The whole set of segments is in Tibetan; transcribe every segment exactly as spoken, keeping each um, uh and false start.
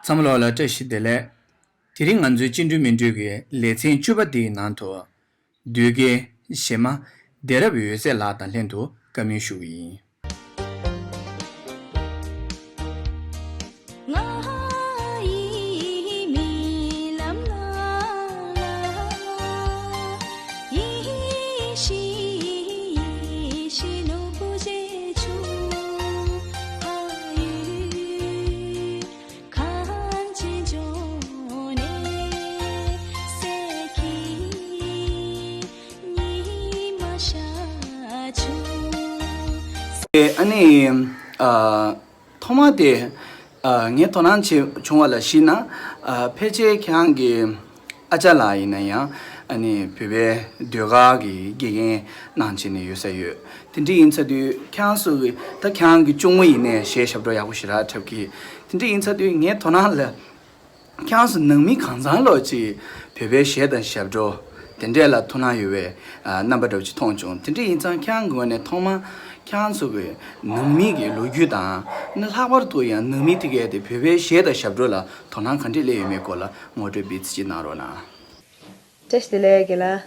ཚང་མ་ལོག་ལ་བཀྲ་ཤིས་བདེ་ལེགས། དེ་རིང་ང་ཚོའི་སྤྱི་འགྲོས་མི་འགྲོས་ཀྱི་ལེ་ཚན་བཅུ་པ་འདིའི་ནང་དུ། ཟློས་དགེ་གཞས་མ་བདེ་རབ་འོད་ཟེར་ལགས་དང་ལྷན་དུ་བཀའ་མོལ་ཞུ་གི་ཡིན། ཨ་ནི། ཨ། ཐོག་མ་དེ། ཨ། ངས་དོ་སྣང་བྱས་བྱུང་བ་ལ་གཞིགས་ན། ཨ། ཕལ་ཆེར་ཁྱེད་རང་གི་ཨ་ཅག་ལགས་ཡིན་ན་ཡང་ཨ་ནི་བོད་པའི་ཟློས་གར་གྱི་དགེ་རྒན་གནང་བྱས་ནས་ཡོད་ས་ཡོད། དེ་འདྲ་ཡིན་ཚར་དུས་ཁྱེད་རང་ཚོ་གི་ད་ཁྱེད་རང་གི་གཅུང་མོ་ཡིན་ནའི་གཞས་ཞབས་བྲོ་ཡག་པོ་ཞེ་དྲག་འཁྲབ་ཀྱི། དེ་འདྲ་ཡིན་ཚར་དུས་ངས་དོ་སྣང་ལ། ཁྱེད་རང་ཚོ་ནང་མི་གང་ཚང་ལོག་ཅིག་བོད་པའི་གཞས་དང་ཞབས་བྲོ་དེ་འདྲས་ལ་ཐུགས་སྣང་ཡོད་པའི་ཨ་རྣམ་པ་འདྲ་བོ་ཅིག་མཐོང་བྱུང་། དེ་འདྲ་ཡིན་ཙང་ཁྱེད་རང་གི་ངོས་ནས་ཐོག་མ་ཁྱེད་རང་ཚོ་གི་ནང་མི་གི་ལོ་རྒྱུས་དང་། ནི་ལྷག་པར་དུ་ཡང་ནང་མི་དེ་གས་དེ་བོད་པའི་གཞས་དང་ཞབས་བྲོ་ལ་དོ་སྣང་ག་འདྲས་སླེབས་ཡོད་མེད་སྐོར་ལ་ངོ་སྤྲོད་སྤེལ་ཚིག་ཅིག་གནང་རོགས་གནང་། བཀྲ་ཤིས་བདེ་ལེགས་རྒན་ལགས།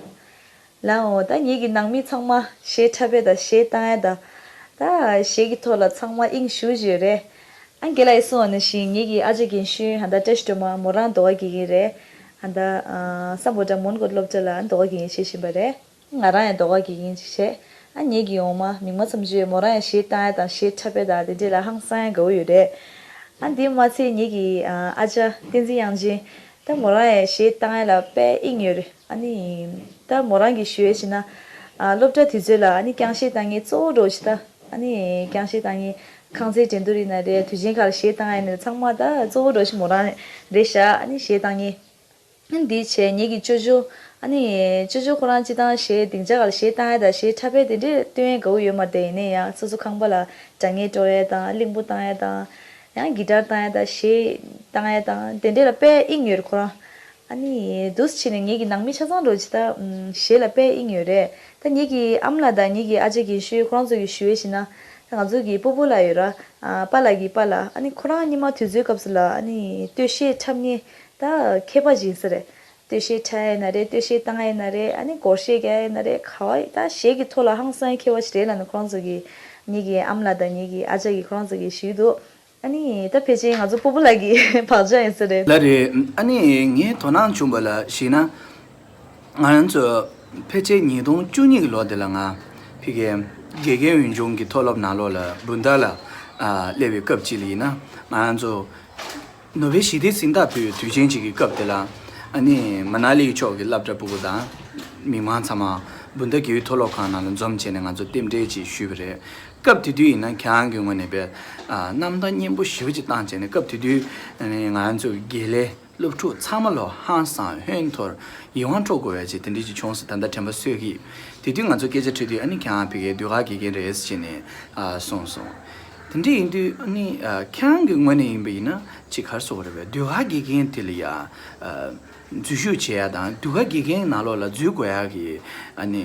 ལགས་འོ། ད་ངེད་ཀྱི་ནང་མི་ཚང་མ་གཞས་འཁྲབ་པ་དང་གཞས་བཏང་ཡ་དང་། ད་གཞས་ཀྱི་ཐོག་ལ་ཚང་མ་དབྱིངས་ཞུགས་བྱས་རེད། ཨ། རྒན་ལགས་ཡིས་གསུངས་པ་ནང་བཞིན་ངེད་ཀྱི་ཨ་ཅག་རྒན་གཞོན་ཧ་ད་བཀྲ་ཤིས་སྒྲོལ་མ་མོ་རང་ཟློས་གར་དགེ་རྒན་རེད། ཧ་ད། ཨ། སམ་བྷོ་ཊ་མོན་གྷོ་སློབ་གྲྭ་ལ་ཟློས་གར་དགེ་རྒན་བྱེད་བཞིན་པ་རེད། ང་རང་ཡང་ཟློས་གར་དགེ་རྒན་ཅིག་བྱས། ཨ། ངེད་ཀྱི་འོག་མ་མི་མང་ཚང་མས་མོ་རང་ཡང་གཞས་བཏང་ཡ་དང་གཞས་འཁྲབ་པ་དང་དེ་འདྲས་ལ་ཧང་སང་ཡ་དགའ་བོ་ཡོད་རེད། ཨ། དེ་མ་ཚད་ངེད་ཀྱི་ཨ་ཅག་བསྟན་འཛིན་དབྱངས་ཅན། ད་མོ་རང་ཡང་གཞས་བཏང་ཡ་ལ་དཔེ་དབྱིངས་ཡོད་རེད། ཨ་ནི། ད་མོ་རང་གིས་ཞུ་ཡ་བྱས་ན། ཨ། སློབ་གྲྭ་དུས་ཚོད་ལ་ཨ་ནི་རྐྱང་གཞས་བཏང་མཁན་གཙོ་བོ་འདྲ་བོ་ཞིག་ད། ཨ་ནི་རྐྱང་གཞས་བཏང་མཁན། ཁང་བརྩེགས་འགྲན་བསྡུར་ཡིན་ན་རེད། དུས་ཆེན་ཁག་ལ་གཞས་བཏང་ཡ་ཡིན་ན་རེད། ཚང་མ་ད་གཙོ་བོ་འདྲ་བོ་ཞིག་མོ་རང་རེད་ཤག་ཨ་ནི་གཞས་བཏང་མཁན། ཨ་ནི་དེ་བྱས་ངེད་ཀྱི་ཅོ་ཅོ། ཨ་ནི་ཅོ་ཅོ་ཁོ་རང་སྤྱིར་བཏང་གཞས་སྡིངས་ཆ་སྒང་ལ་གཞས་བཏང་ཡ་དང་གཞས་འཁྲབ་པ་དེ་འདྲས་སྟོན་ཡ་དགའ་བོ་ཡོད་མ་རེད། ཡིན་ན་ཡང་སོ་སོ་ཁང་པ་ལ་སྒྲ་སྙན་དཀྲོལ་ཡ་དང་། གླིང་བུ་བཏང་ཡ་དང་། ཡང་གི་ཊར་བཏང་ཡ་དང་། གཞས་བཏང་ཡ་དང་། དེ་འདྲས་ལ་དཔེ་དབྱིངས་ཡོད་རེད་ཁོ་རང་། ཨ་ནི་འདུག་སེ་བྱས་ནས་ངེད་ཀྱི་ནང་མི་ཆ་ཚང་འདྲ་བོ་ཅིག་ད་གཞས་ལ་དཔེ་དབྱིངས་ཡོད་རེད། ད་ངེད་ཀྱི་ཨ་མ་ལགས་དང་ངེད་ཀྱི་ཨ་ཅག་རྒན་གཞོན་ཁོ་རང་ཚོ་གིས་ཞུ་ཡ་བྱས་ན། ད་ང་ཚོ་གི་སྤོ་བོ་ལགས་ཡོད་ར། ཨ། པཱ་ལགས་ཀྱི་པཱ་ལགས། ཨ་ནི་ཁོ་རང་སྔོན་མ་དུས་ཚོད་སྐབས་སུ་ལ་ཨ་ནི་སྟོད་གཞས་འཁྲབ་མཁན་ད་མཁས་པ་ཅིག་ཡིན་ས་རེད། སྟོད་གཞས་འཁྲབ་ཡ་ཡིན་ན་རེད། སྟོད་གཞས་བཏང་ཡ་ཡིན་ན་རེད། ཨ་ནི་སྒོར་གཞས་རྒྱག་ཡ་ཡིན་ན་རེད། ག་བ་ཡིན་ད་གཞས་ཀྱི་ཐོག་ལ་ཧང་སང་མཁས་པ་ཞིག་རེད་ལབ་ནས་ཁོ་རང་ཚོ་གིས་ངེད་ཀྱི་ཨ་མ་ལགས་དང་ངེད་ཀྱི་ཨ་ཅག་གིས་ཁོ་རང་ཚོ་གིས་ཞུས་འདུག་ཨ་ནི་ད་ཕལ་ཆེར་ང་ཚོ་སྤོ་བོ་ལགས་ཀྱི་བག་ཆགས་ཡིན་ས་རེད། ལགས་རེད། ཨ་ནི་ངས་དོ་སྣང་བྱུང་བ་ལ་གཞིགས་ན། ང་རང་ཚོ་ཕལ་ཆེར་ཉིས་སྟོང་བཅུ་གཉིས་ཀྱི་ལོ་དེ་ལ་ང་ཕ་གིའི་དགེ་རྒན་འོས་སྦྱོང་གི་མཐོ་སློབ་ནང་ལོགས་ལ་སྦུན་ཟླ་ལ་ཨ་སླེབས་པའི་སྐབས་ཅིག་ལ་ཡིན་ན། ང་རང་ཚོ་ནོ་བྷེལ་ཞི་བདེའི་གཟེངས་རྟགས་ཕུལ་བའི་དུས་ཆེན་ཅིག་གི་སྐབས་དེ་ལ། ཨ་ནི་མ་ན་ལི་ཕྱོགས་ཀྱི་སློབ་གྲྭ་ཕྲུ་གུ་དང་མི་མང་ཚང་མ་སྦུན་ཟླ་དགེ་འོས་མཐོ་སློབ་ཁང་ནང་ལ་འཛོམས་བྱས་ནས་ང་ཚོ་རྟེན་འབྲེལ་ཅིག་ཞུས་པ་རེད། སྐབས་དེ་དུས་ཡིན་ན་ཁྱེད་རང་གི་ངོས་ནས་དཔེ་ཨ་རྣམ་ཐར་སྙན་པོ་ཞེ་པོ་ཅིག་བཏང་བྱས་ནས། སྐབས་དེ་དུས་ཨ་ནི་ང་རང་ཚོ་དགེ་ལས་སློབ་ཕྲུག་ཚང་མ་ལོ་ཧང་སང་ཧོན་འཐོར་ཡིད་དབང་འཕྲོག་དགོས་པའི་ཅིག་དེ་འདྲ་ཅིག་བྱུང་སོང་། ད་ལྟ་དྲན་པ་གསོས་ཀྱི། དེ་དུས་ང་ཚོ་སྐད་ཆ་དྲིས་དུས་ཨ་ནི་ཁྱེད་རང་ཕ་གིའི་ཟློས་གར་དགེ་རྒན་རེད་ཟེར་བྱས་ནས་ཨ་གསུངས་སོང་། དེ་འདྲ་ཡིན་དུས་ཨ་ནི་ཨ་ཁྱེད་རང་གི་ངོས་ནས་ཡིན་པ་ཡིན་ན་ཅིག་ག་རེ་ཟེར་དགོས་རེད་པས། ཟློས་གར་དགེ་རྒན་དེ་ལ་ཡ་ཨ་འཛུལ་ཞུགས་བྱེད་ཡ་དང་། ཟློས་གར་དགེ་རྒན་ནང་ལོགས་ལ་འཛུལ་དགོས་ཡ་གི་ཨ་ནི་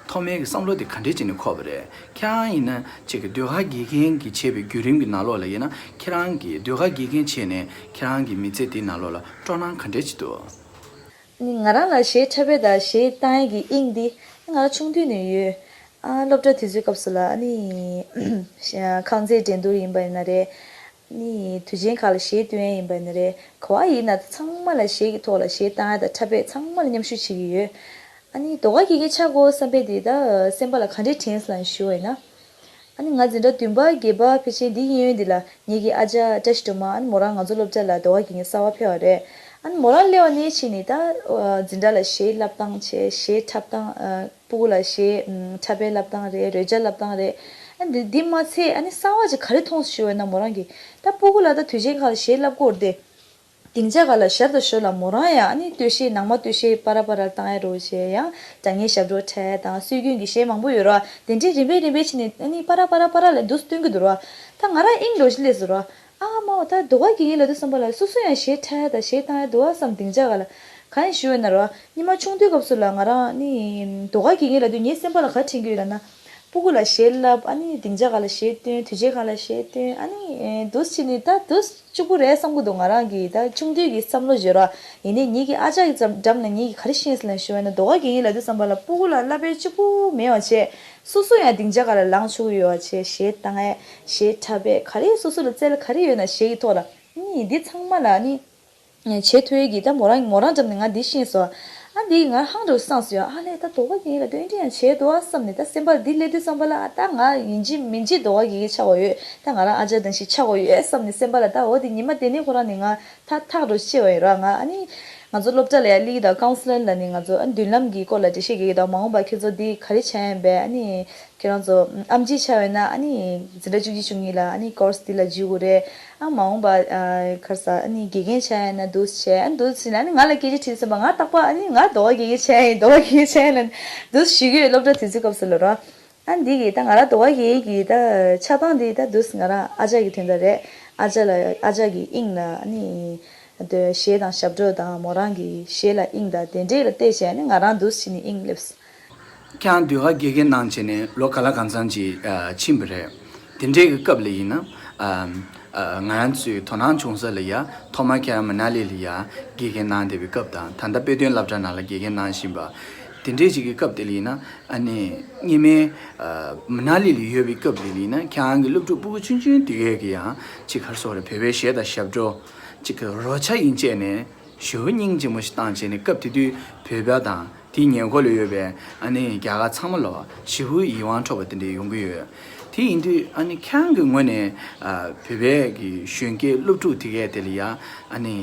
ཐོག་མའི་གི་བསམ་བློ་དེ་ག་འདྲས་བྱས་ནས་འཁོར་བ་རེད། ཁྱེད་རང་ཡིན་ན་ཅིག་གི་ཟློས་གར་དགེ་རྒན་གྱི་བྱས་པའི་བརྒྱུད་རིམ་གྱི་ནང་ལོགས་ལ་ཡིན་ན། ཁྱེད་རང་གིས་ཟློས་གར་དགེ་རྒན་བྱས་ནས་ཁྱེད་རང་གི་མི་ཚེ་དེའི་ནང་ལོགས་ལ་སྤྲོ་སྣང་ག་འདྲས་ཅིག་འདུག་ང་རང་ལ་གཞས་འཁྲབ་པ་དང་གཞས་བཏང་ཡ་གི་དབྱིངས་འདི་ང་རང་ཆུང་དུས་ནས་ཡོད། ཨ་སློབ་གྲྭ་དུས་ཚོད་སྐབས་སུ་ལ་ཨ་ནི་ཁང་བརྩེགས་འགྲན་བསྡུར་ཡིན་པ་ཡིན་ན་རེད། ཨ་ནི་དུས་ཆེན་ཁག་ལ་གཞས་སྟོན་ཡ་ཡིན་པ་ཡིན་ན་རེད། ག་བ་ཡིན་ན་ད་ཚང་མ་ལ་གཞས་ཀྱི་ཐོག་ལ་གཞས་བཏང་ཡ་དང་འཁྲབ་པ་ཚང་མ་ལ་མཉམ་ཞུགས་བྱེད་ཀྱི་ཡོད། ཨ་ནི་ཟློས་གར་དགེ་རྒན་ཆགས་དགོས་བསམ་པ་དེ་ད་སེམས་པ་ལ་ག་འདྲས་དྲན་སོང་ལབ་ཞུ་བ་ཡིན་ན། ཨ་ནི་ང་འཛིན་གྲྭ་བདུན་པ་བརྒྱད་པ་ཕལ་ཆེར་འདི་གཡས་གཡོན་འདི་ལ་ངེད་ཀྱི་ཨ་ཅག་བཀྲ་ཤིས་སྒྲོལ་མ། ཨ་ནི་མོ་རང་ང་ཚོ་སློབ་གྲྭ་ལ་ཟློས་གར་དགེ་རྒན་གསར་པ་ཕེབས་པ་རེད། ཨ་ནི་མོ་རང་སླེབས་པ་ནས་ཕྱིན་ནས་ད་འཛིན་གྲྭ་ལ་གཞས་བསླབ་སྟངས་བྱས། གཞས་འཁྲབ་སྟངས། ཨ་སྤུ་གུ་ལ་གཞས་ཨམ་འཁྲབ་པའི་བསླབ་སྟངས་རེད། རོལ་ཆ་བསླབ་སྟངས་རེད། ཨ་ནི་འདི་མ་ཚད་ཨ་ནི་གསར་པ་ཅིག་ག་རེ་མཐོང་སོང་ཞུ་བ་ཡིན་ན། མོ་རང་གིས་ད་སྤུ་གུ་ལ་ད་དུས་ཆེན་ཁག་ལ་གཞས་བསླབ་དགོས་རེད་དེ། སྡིངས་ཆ་སྒང་ལ་ཞར་དང་ཞོར་ལ་མོ་རང་ཡང་ཨ་ནི་སྟོད་གཞས། ནང་མ་སྟོད་གཞས་པ་ར་པ་ར་བཏང་ཡ་རོ་བྱས། ཡང་སྒྲ་སྙན་ཞབས་བྲོ་འཁྲབ་ཡ་དང་། སྲོལ་རྒྱུན་གྱི་གཞས་མང་པོ་ཡོད་ར། དེ་འདྲའི་རིམ་པས་རིམ་པས་ཕྱིན་ནས་ཨ་ནི་པ་ར་པ་ར་པ་ར་ལབ་འདུག་སྟོན་གྱི་འདུག་ར། ད་ང་རང་དབྱིངས་འགྲོ་ཞིག་སླེབས་སོང་ར། ཨ་མ་འོ། ད་ཟློས་གར་དགེ་རྒན་ལབ་དུས་ཙམ་པ་ལ་སོ་སོ་ཡང་གཞས་འཁྲབ་ཡ་དང་གཞས་བཏང་ཡ་འདུག་བསམ། སྡིངས་ཆ་སྒང་ལ་གང་ཡིན་ཞུ་བ་ཡིན་ན་ར། སྔོན་མ་ཆུང་དུས་སྐབས་སུ་ལ་ང་རང་ཨ་ནི་ཟློས་གར་དགེ་རྒན་ལབ་དུས་ངའི་སེམས་པ་ལ་ག་རེ་དྲན་གྱི་ཡོད་ལབ་ན། སྤུ་གུ་ལ་གཞས་བསླབ། ཨ་ནི་སྡིངས་ཆ་སྒང་ལ་གཞས་སྟོན། དུས་ཆེན་སྒང་ལ་གཞས་སྟོན། ཨ་ནི་ཨེ་འདུག་སེ་བྱས་ནས་ད་འདུག་སེ་གཅིག་པུ་རེད་བསམ་གྱི་འདུག་ང་རང་གི་ད་ཆུང་དུས་ཀྱི་བསམ་བློ་བརྗོད་ར། ཡིན་ནའི་ངེད་ཀྱི་ཨ་ཅག་གི་འགྲམ་ལ་ངེད་ཀྱིས་ག་རེ་ཤེས་སོང་ལབ་ཞུ་བ་ཡིན་ན། ཟློས་གར་དགེ་རྒན་ལབ་དུས་ཙམ་པ་ལ་སྤུ་གུ་ལ་བསླབ་པའི་གཅིག་པུ་མེད་པ་བྱས། སོ་སོ་ཡང་སྡིངས་ཆ་སྒང་ལ་ལངས་ཆོག་གི་ཡོད་པ་བྱས། གཞས་བཏང་ཡས། གཞས་འཁྲབ་པས། ག་རེ་སོ་སོ་ལ་རྩལ་ག་རེ་ཡོད་ན་གཞས་ཀྱི་ཐོག་ལ། ཨ་ནི་འདི་ཚང་མ་ལ་ཨ་ནི་བྱེད་ཐུབ་ཡས་ཀྱི་ད་མོ་རང་མོ་རང་འགྲམ་ནས་ང་འདི་ཤེས་སོང་། ཨ་འདི་ང་ཧང་འགྲོ་བསམ་སོང་། ཨ་ལས་ད་ཟློས་གར་དགེ་རྒན་ལབ་དུས་འདི་འདྲ་ཡང་བྱས་འདུག་ཨ་བསམ་ནས། ད་སེམས་པར་འདི་སླེབས་དུས་ཙམ་པ་ལ། ཨ་ད་ང་ཡིན་གཅིག་མིན་གཅིག་ཟློས་གར་དགེ་རྒན་ཆགས་དགོས་ཡོད། ད་ང་རང་ཨ་ཅག་དང་ཞིག་ཆགས་དགོས་ཡོད་བསམ་ནས། སེམས་པ་ལ་ད་འོ་དེ་ཉི་མ་དེ་ནས་ཁོ་རང་ནས་ང་ཐག་ཐག་འགྲོ་ཤེས་པ་ཡིན་ར། ང་ཨ་ནི་ང་ཚོ་སློབ་གྲྭ་ལ་ཡང་སླེབས་ཀྱི་འདུག་ཀའུན་སི་ལར་ལབ་ནས་ང་ཚོ་ཨ་མདུན་ལམ་གྱི་སྐོར་ལ་འགྲེལ་བཤད་རྒྱག་གི་འདུག་མ་འོངས་པ་ཁྱེད་ཚོ་འདི་ག་རེ་བྱ་ཡིན་པས། ཨ་ནི་ཁྱེད་རང་ཚོ་ཨམ་ཆི་ཆགས་ཡོད་ན་ཨ་ནི་འཛིན་གྲྭ་བཅུ་གཅིག་བཅུ་གཉིས་ལ་ཨ་ནི་ཀོར་སི་འདི་ལ་འཇུག་དགོས་རེད། ཨ་མ་འོངས་པ་ཨ་ག་རེ་ཟ། ཨ་ནི་དགེ་རྒན་བྱ་ཡིན་ན་འདུག་སེ་བྱས། ཨ་འདུག་སེ་བྱས་ནས་ཨ་ནི་ང་ལ་སྐད་ཆ་དྲིས་ཟིན་པ། ང་རྟག་པར་ཨ་ནི་ང་ཟློས་གར་དགེ་རྒན་བྱ་ཡིན། ཟློས་གར་དགེ་རྒན་བྱ་ཡིན་ལབ་འདུག་སེ་ཞུ་གི་ཡོད། སློབ་གྲྭ་དུས་ཚོད་སྐབས་སུ་ལ་ར། ཨ་འདི་གི་ད་ང་རང་ཟློས་གར་དགེ་རྒན་གྱི་ད་ཆགས་སྟངས་འདི་ད་འདུག་སེ་ང་རང་ཨ་ཅག་གི་དོན་དག་རེད། ཨ་ཅག་ལ་ཨ་ཅག་གི་དབྱིངས་ལ་ཨ་ནི་གཞས་དང་ཞབས་བྲོ་དང་མོ་རང་གི་གཞས་ལ་དབྱིངས་དང་དེ་འདྲས་ལ་བལྟས་བྱས་ནས་ང་རང་འདུག་སེ་བྱས་ནས་དབྱིངས་སླེབས་སོང་། ཁྱེད་རང་ཟློས་གར་དགེ་རྒན་གནང་བྱས་ནས་ལོ་ག་ལ་གང་འཚམ་ཅིག་ཨ་ཕྱིན་པ་རེད། དེ་འདྲའི་གི་སྐབས་ལ་ཡིན་ན། ཨ་ཨ་ང་རང་ཚོའི་དོ་སྣང་བྱུང་ས་ལ་ཡ། ཐོག་མར་ཁྱེད་རང་མ་ན་ལི་ལ་ཡ་དགེ་རྒན་གནང་བསྡད་པའི་སྐབས་དང་། ད་ལྟ་དཔེ་སྟོན་སློབ་གྲྭ་ནང་ལ་དགེ་རྒན་གནང་བཞིན་པ། དེ་འདྲའི་ཅིག་གི་སྐབས་དེ་ལ་ཡིན་ན། ཨ་ནི་སྔོན་མའི་ཨ་མ་ན་ལི་ལ་ཡོད་པའི་སྐབས་དེ་ལ་ཡིན་ན། ཁྱེད་རང་གི་སློབ་ཕྲུག་སྤུ་གུ་ཆུང་ཆུང་དེ་གས་ཀྱི་ཡང་ཅིག་ག་རེ་ཟེར་དགོས་རེད། བོད་པའི་གཞས་དང་ཞབས་བྲོ་ཅིག་གི་རོལ་ཆ་ཡིན་བྱས་ནས་ཞེ་པོ་སྙིང་རྗེ་མོ་ཞིག་བཏང་བྱས་ནས། སྐབས་དེ་དུས་བོད་པ་དང་དེའི་ཉེ་འཁོར་ལ་ཡོད་པའི་ཨ་ནི་རྒྱ་གར་ཚང་མ་ལ་ཞེ་པོ་ཡིད་དབང་འཕྲོག་པ་དེ་འདྲ་ཡོང་གི་ཡོད། དེ་ཡིན་དུས་ཨ་ནི་ཁྱེད་རང་གི་ངོས་ནས་ཨ་བོད་པའི་གི་གཞོན་སྐྱེས་སློབ་ཕྲུག་དེ་གས་དེ་ལ་ཡ། ཨ་ནི་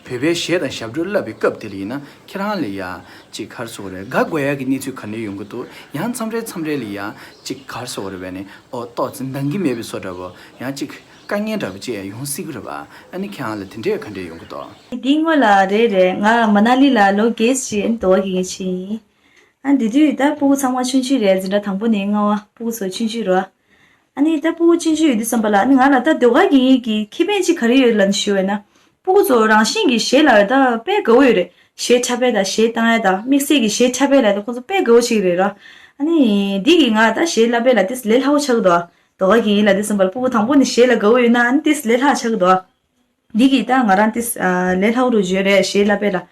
བོད་པའི་གཞས་དང་ཞབས་བྲོ་བསླབ་པའི་སྐབས་དེ་ལ་ཡིན་ན། ཁྱེད་རང་ལ་ཡ་ཅིག་ག་རེ་ཟེར་དགོས་རེད། དགའ་དགོས་ཡག་གི་གནས་ཚུལ་ག་འདྲ་ཡོང་གི་འདུག་ཡང་མཚམས་རེ་མཚམས་རེ་ལ་ཡ་ཅིག་ག་རེ་ཟེར་དགོས་རེད། བས་ནས་ཨོ་ཏོག་ཙམ་འདང་གི་མེད་པའི་བཟོ་འདྲ་བོ། ཡང་ཅིག་དཀའ་ངལ་འདྲ་པོ་ཅིག་ཡང་ཡོང་སྲིད་ཀྱི་རེད་པ། ཨ་ནི་ཁྱེད་རང་ལ་དེ་འདྲས་ག་འདྲས་ཡོང་གི་འདུག་འདིའི་སྔོན་ལ་རེད་རེད། ང་མ་ན་ལི་ལ་ལོ་བརྒྱད་ཅིག་ཨ་ནི་ཟློས་གར་དགེ་རྒན་བྱས་ཡིན། ཨ་ནི་དེ་དུས་ད་སྤུ་གུ་ཚང་མ་ཆུང་ཆུང་རེད། འཛིན་གྲྭ་དང་པོ་ནས་ལྔ་པ། སྤུ་གུ་ཚོ་ཆུང་ཆུང་རེད། ཨ་ནི་ད་སྤུ་གུ་ཆུང་ཆུང་ཡོད་དུས་ཙམ་པ་ལ། ཨ་ནི་ང་ལ་ད་ཟློས་གར་དགེ་རྒན་གྱི་ཁེ་ཕན་ཅིག་ག་རེ་ཡོད་ལབ་ནས་ཞུ་བས་ན། སྤུ་གུ་ཚོ་རང་བཞིན་གྱིས་གཞས་ལ་ད་དཔེ་དགའ་བོ་ཡོད་རེད། གཞས་འཁྲབ་པ་དང་གཞས་བཏང་ཡ་དང་། དམིགས་བསལ་གྱི་གཞས་འཁྲབ་པ་ལ་ད་ཁོང་ཚོ་དཔེ་དགའ་བོ་བྱེད་ཀྱི་རེད་ར། ཨ་ནི་འདི་གིས་ང་ད་གཞས་བསླབ་པ་ལ་ཏོག་ཙམ་ལས་སླ་པོ་ཆགས་ཀྱི་འདུག་ཟློས་གར་དགེ་རྒན་ལབ་དུས་ཙམ་པ་ལ་སྤུ་གུ་དང་པོ་ནས་གཞས་ལ་དགའ་བོ་ཡོད་ན། ཨ་ནི་ཏོག་ཙམ་ལས་སླ་ཆགས་ཀྱི་འདུག་འདི་གིས་ད་ང་རང་ཏོག་ཙམ་ཨ་ལས་སླ་པོ་རུ་བརྗོད་རེད། གཞས་བསླབ་པ་ལ།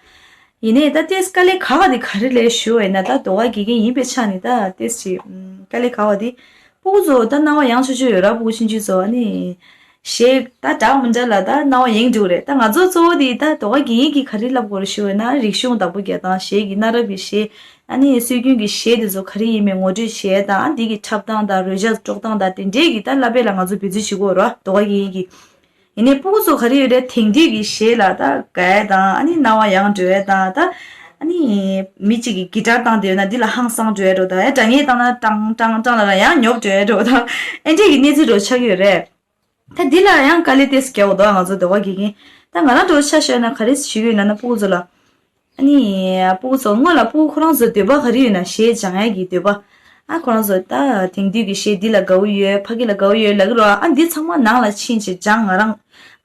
ཡིན་ནའི་ད་ཏོག་ཙམ་དཀའ་ལས་ཁག་པ་དེ་ག་རེ་རེད་ཞུ་བས་ན། ད་ཟློས་གར་དགེ་རྒན་ཡིན་པའི་ཆ་ནས་ད་ཏོག་ཙམ་ཨམ་དཀའ་ལས་ཁག་པ་དེ། སྤུ་གུ་ཚོ་ད་སྣང་བ་ཡངས་ཆོག་ཆོག་ཡོད་ར། སྤུ་གུ་ཆུང་ཆུང་ཚོ། ཨ་ནི་གཞས་ད་འདྲ་མི་འདྲ་ལ་ད་སྣང་བ་ཡངས་འགྲོ་གི་རེད། ད་ང་ཚོ་གཙོ་བོ་དེ་ད་ཟློས་གར་དགེ་རྒན་གྱིས་ག་རེ་བསླབ་དགོས་རེད་ཞུ་བས་ན། རིག་གཞུང་བདག་པོ་རྒྱག་སྟངས། གཞས་ཀྱི་གནའ་རབས་ཀྱི་གཞས། ཨ་ནི་སྲོལ་རྒྱུན་གྱི་གཞས་དེ་ཚོ་ག་རེ་ཡིན་མིན་ངོ་སྤྲོད་བྱེད་སྟངས། ཨ་འདི་གི་འཁྲབ་སྟངས་དང་རོལ་ཆ་དཀྲོག་སྟངས་དང་དེ་འདྲས་ཀྱི་ད་བསླབ་པ་ལ་ང་ཚོ་འབད་བརྩོན་བྱེད་དགོས་ར། ཟློས་གར་དགེ་རྒན་གྱིས། ཡིན་ནའི་སྤུ་གུ་ཚོ་ག་རེ་ཡོད་རེད། དེང་དུས་ཀྱི་གཞས་ལ་ད་དགའ་ཡ་དང་། ཨ་ནི་སྣང་བ་ཡངས་འགྲོ་ཡ་དང་། ད་ཨ་ནི་མི་གཅིག་གིས་གི་ཊར་བཏང་བསྡད་ཡོད་ན་འདི་ལ་ཧང་སང་འགྲོ་ཡ་འདྲ་བོ་དང་། ཡང་སྒྲ་སྙན་བཏང་ན་ཀྲང་ཀྲང་ཀྲང་ལབ་ན་ཡང་ཉོབ་འགྲོ་ཡ་འདྲ་བོ་དང་། ཨེ་འདྲས་ཀྱི་གནས་ཚུལ་འདྲ་བོ་ཆགས་ཀྱི་ཡོད་རེད། ད་འདི་ལ་ཡང་དཀའ་ལས་ཏོག་ཙམ་རྒྱག་དགོས་འདུག་ང་ཚོ་ཟློས་གར་དགེ་རྒན། ད་ང་རང་འདྲ་བོ་ཆ་བཞག་ན་ག་རེ་ཞུ་གི་ཡོད་ལབ་ན། སྤུ་གུ་ཚོ་ལ། ཨ་ནི་སྤུ་གུ་ཚོ་སྔོན་ལ་སྤུ་གུ་ཁོ་རང་ཚོའི་འདོད་པ་ག་རེ་ཡོད་ན། གཞས་སྦྱང་ཡ་གི་འདོད་པ། ཨ་ཁོ་རང་ཚོ་ད་དེང་དུས་ཀྱི་གཞས་འདི་ལ་དགའ་བོ་ཡོད། ཕ་གི་ལ་དགའ་བོ་ཡོད་ལབ་ཀྱི་རེད་པ། ཨ་འདི་ཚང་མ་ནང་ལ་ཕྱིན་བྱས་སྦྱང་། ང་རང་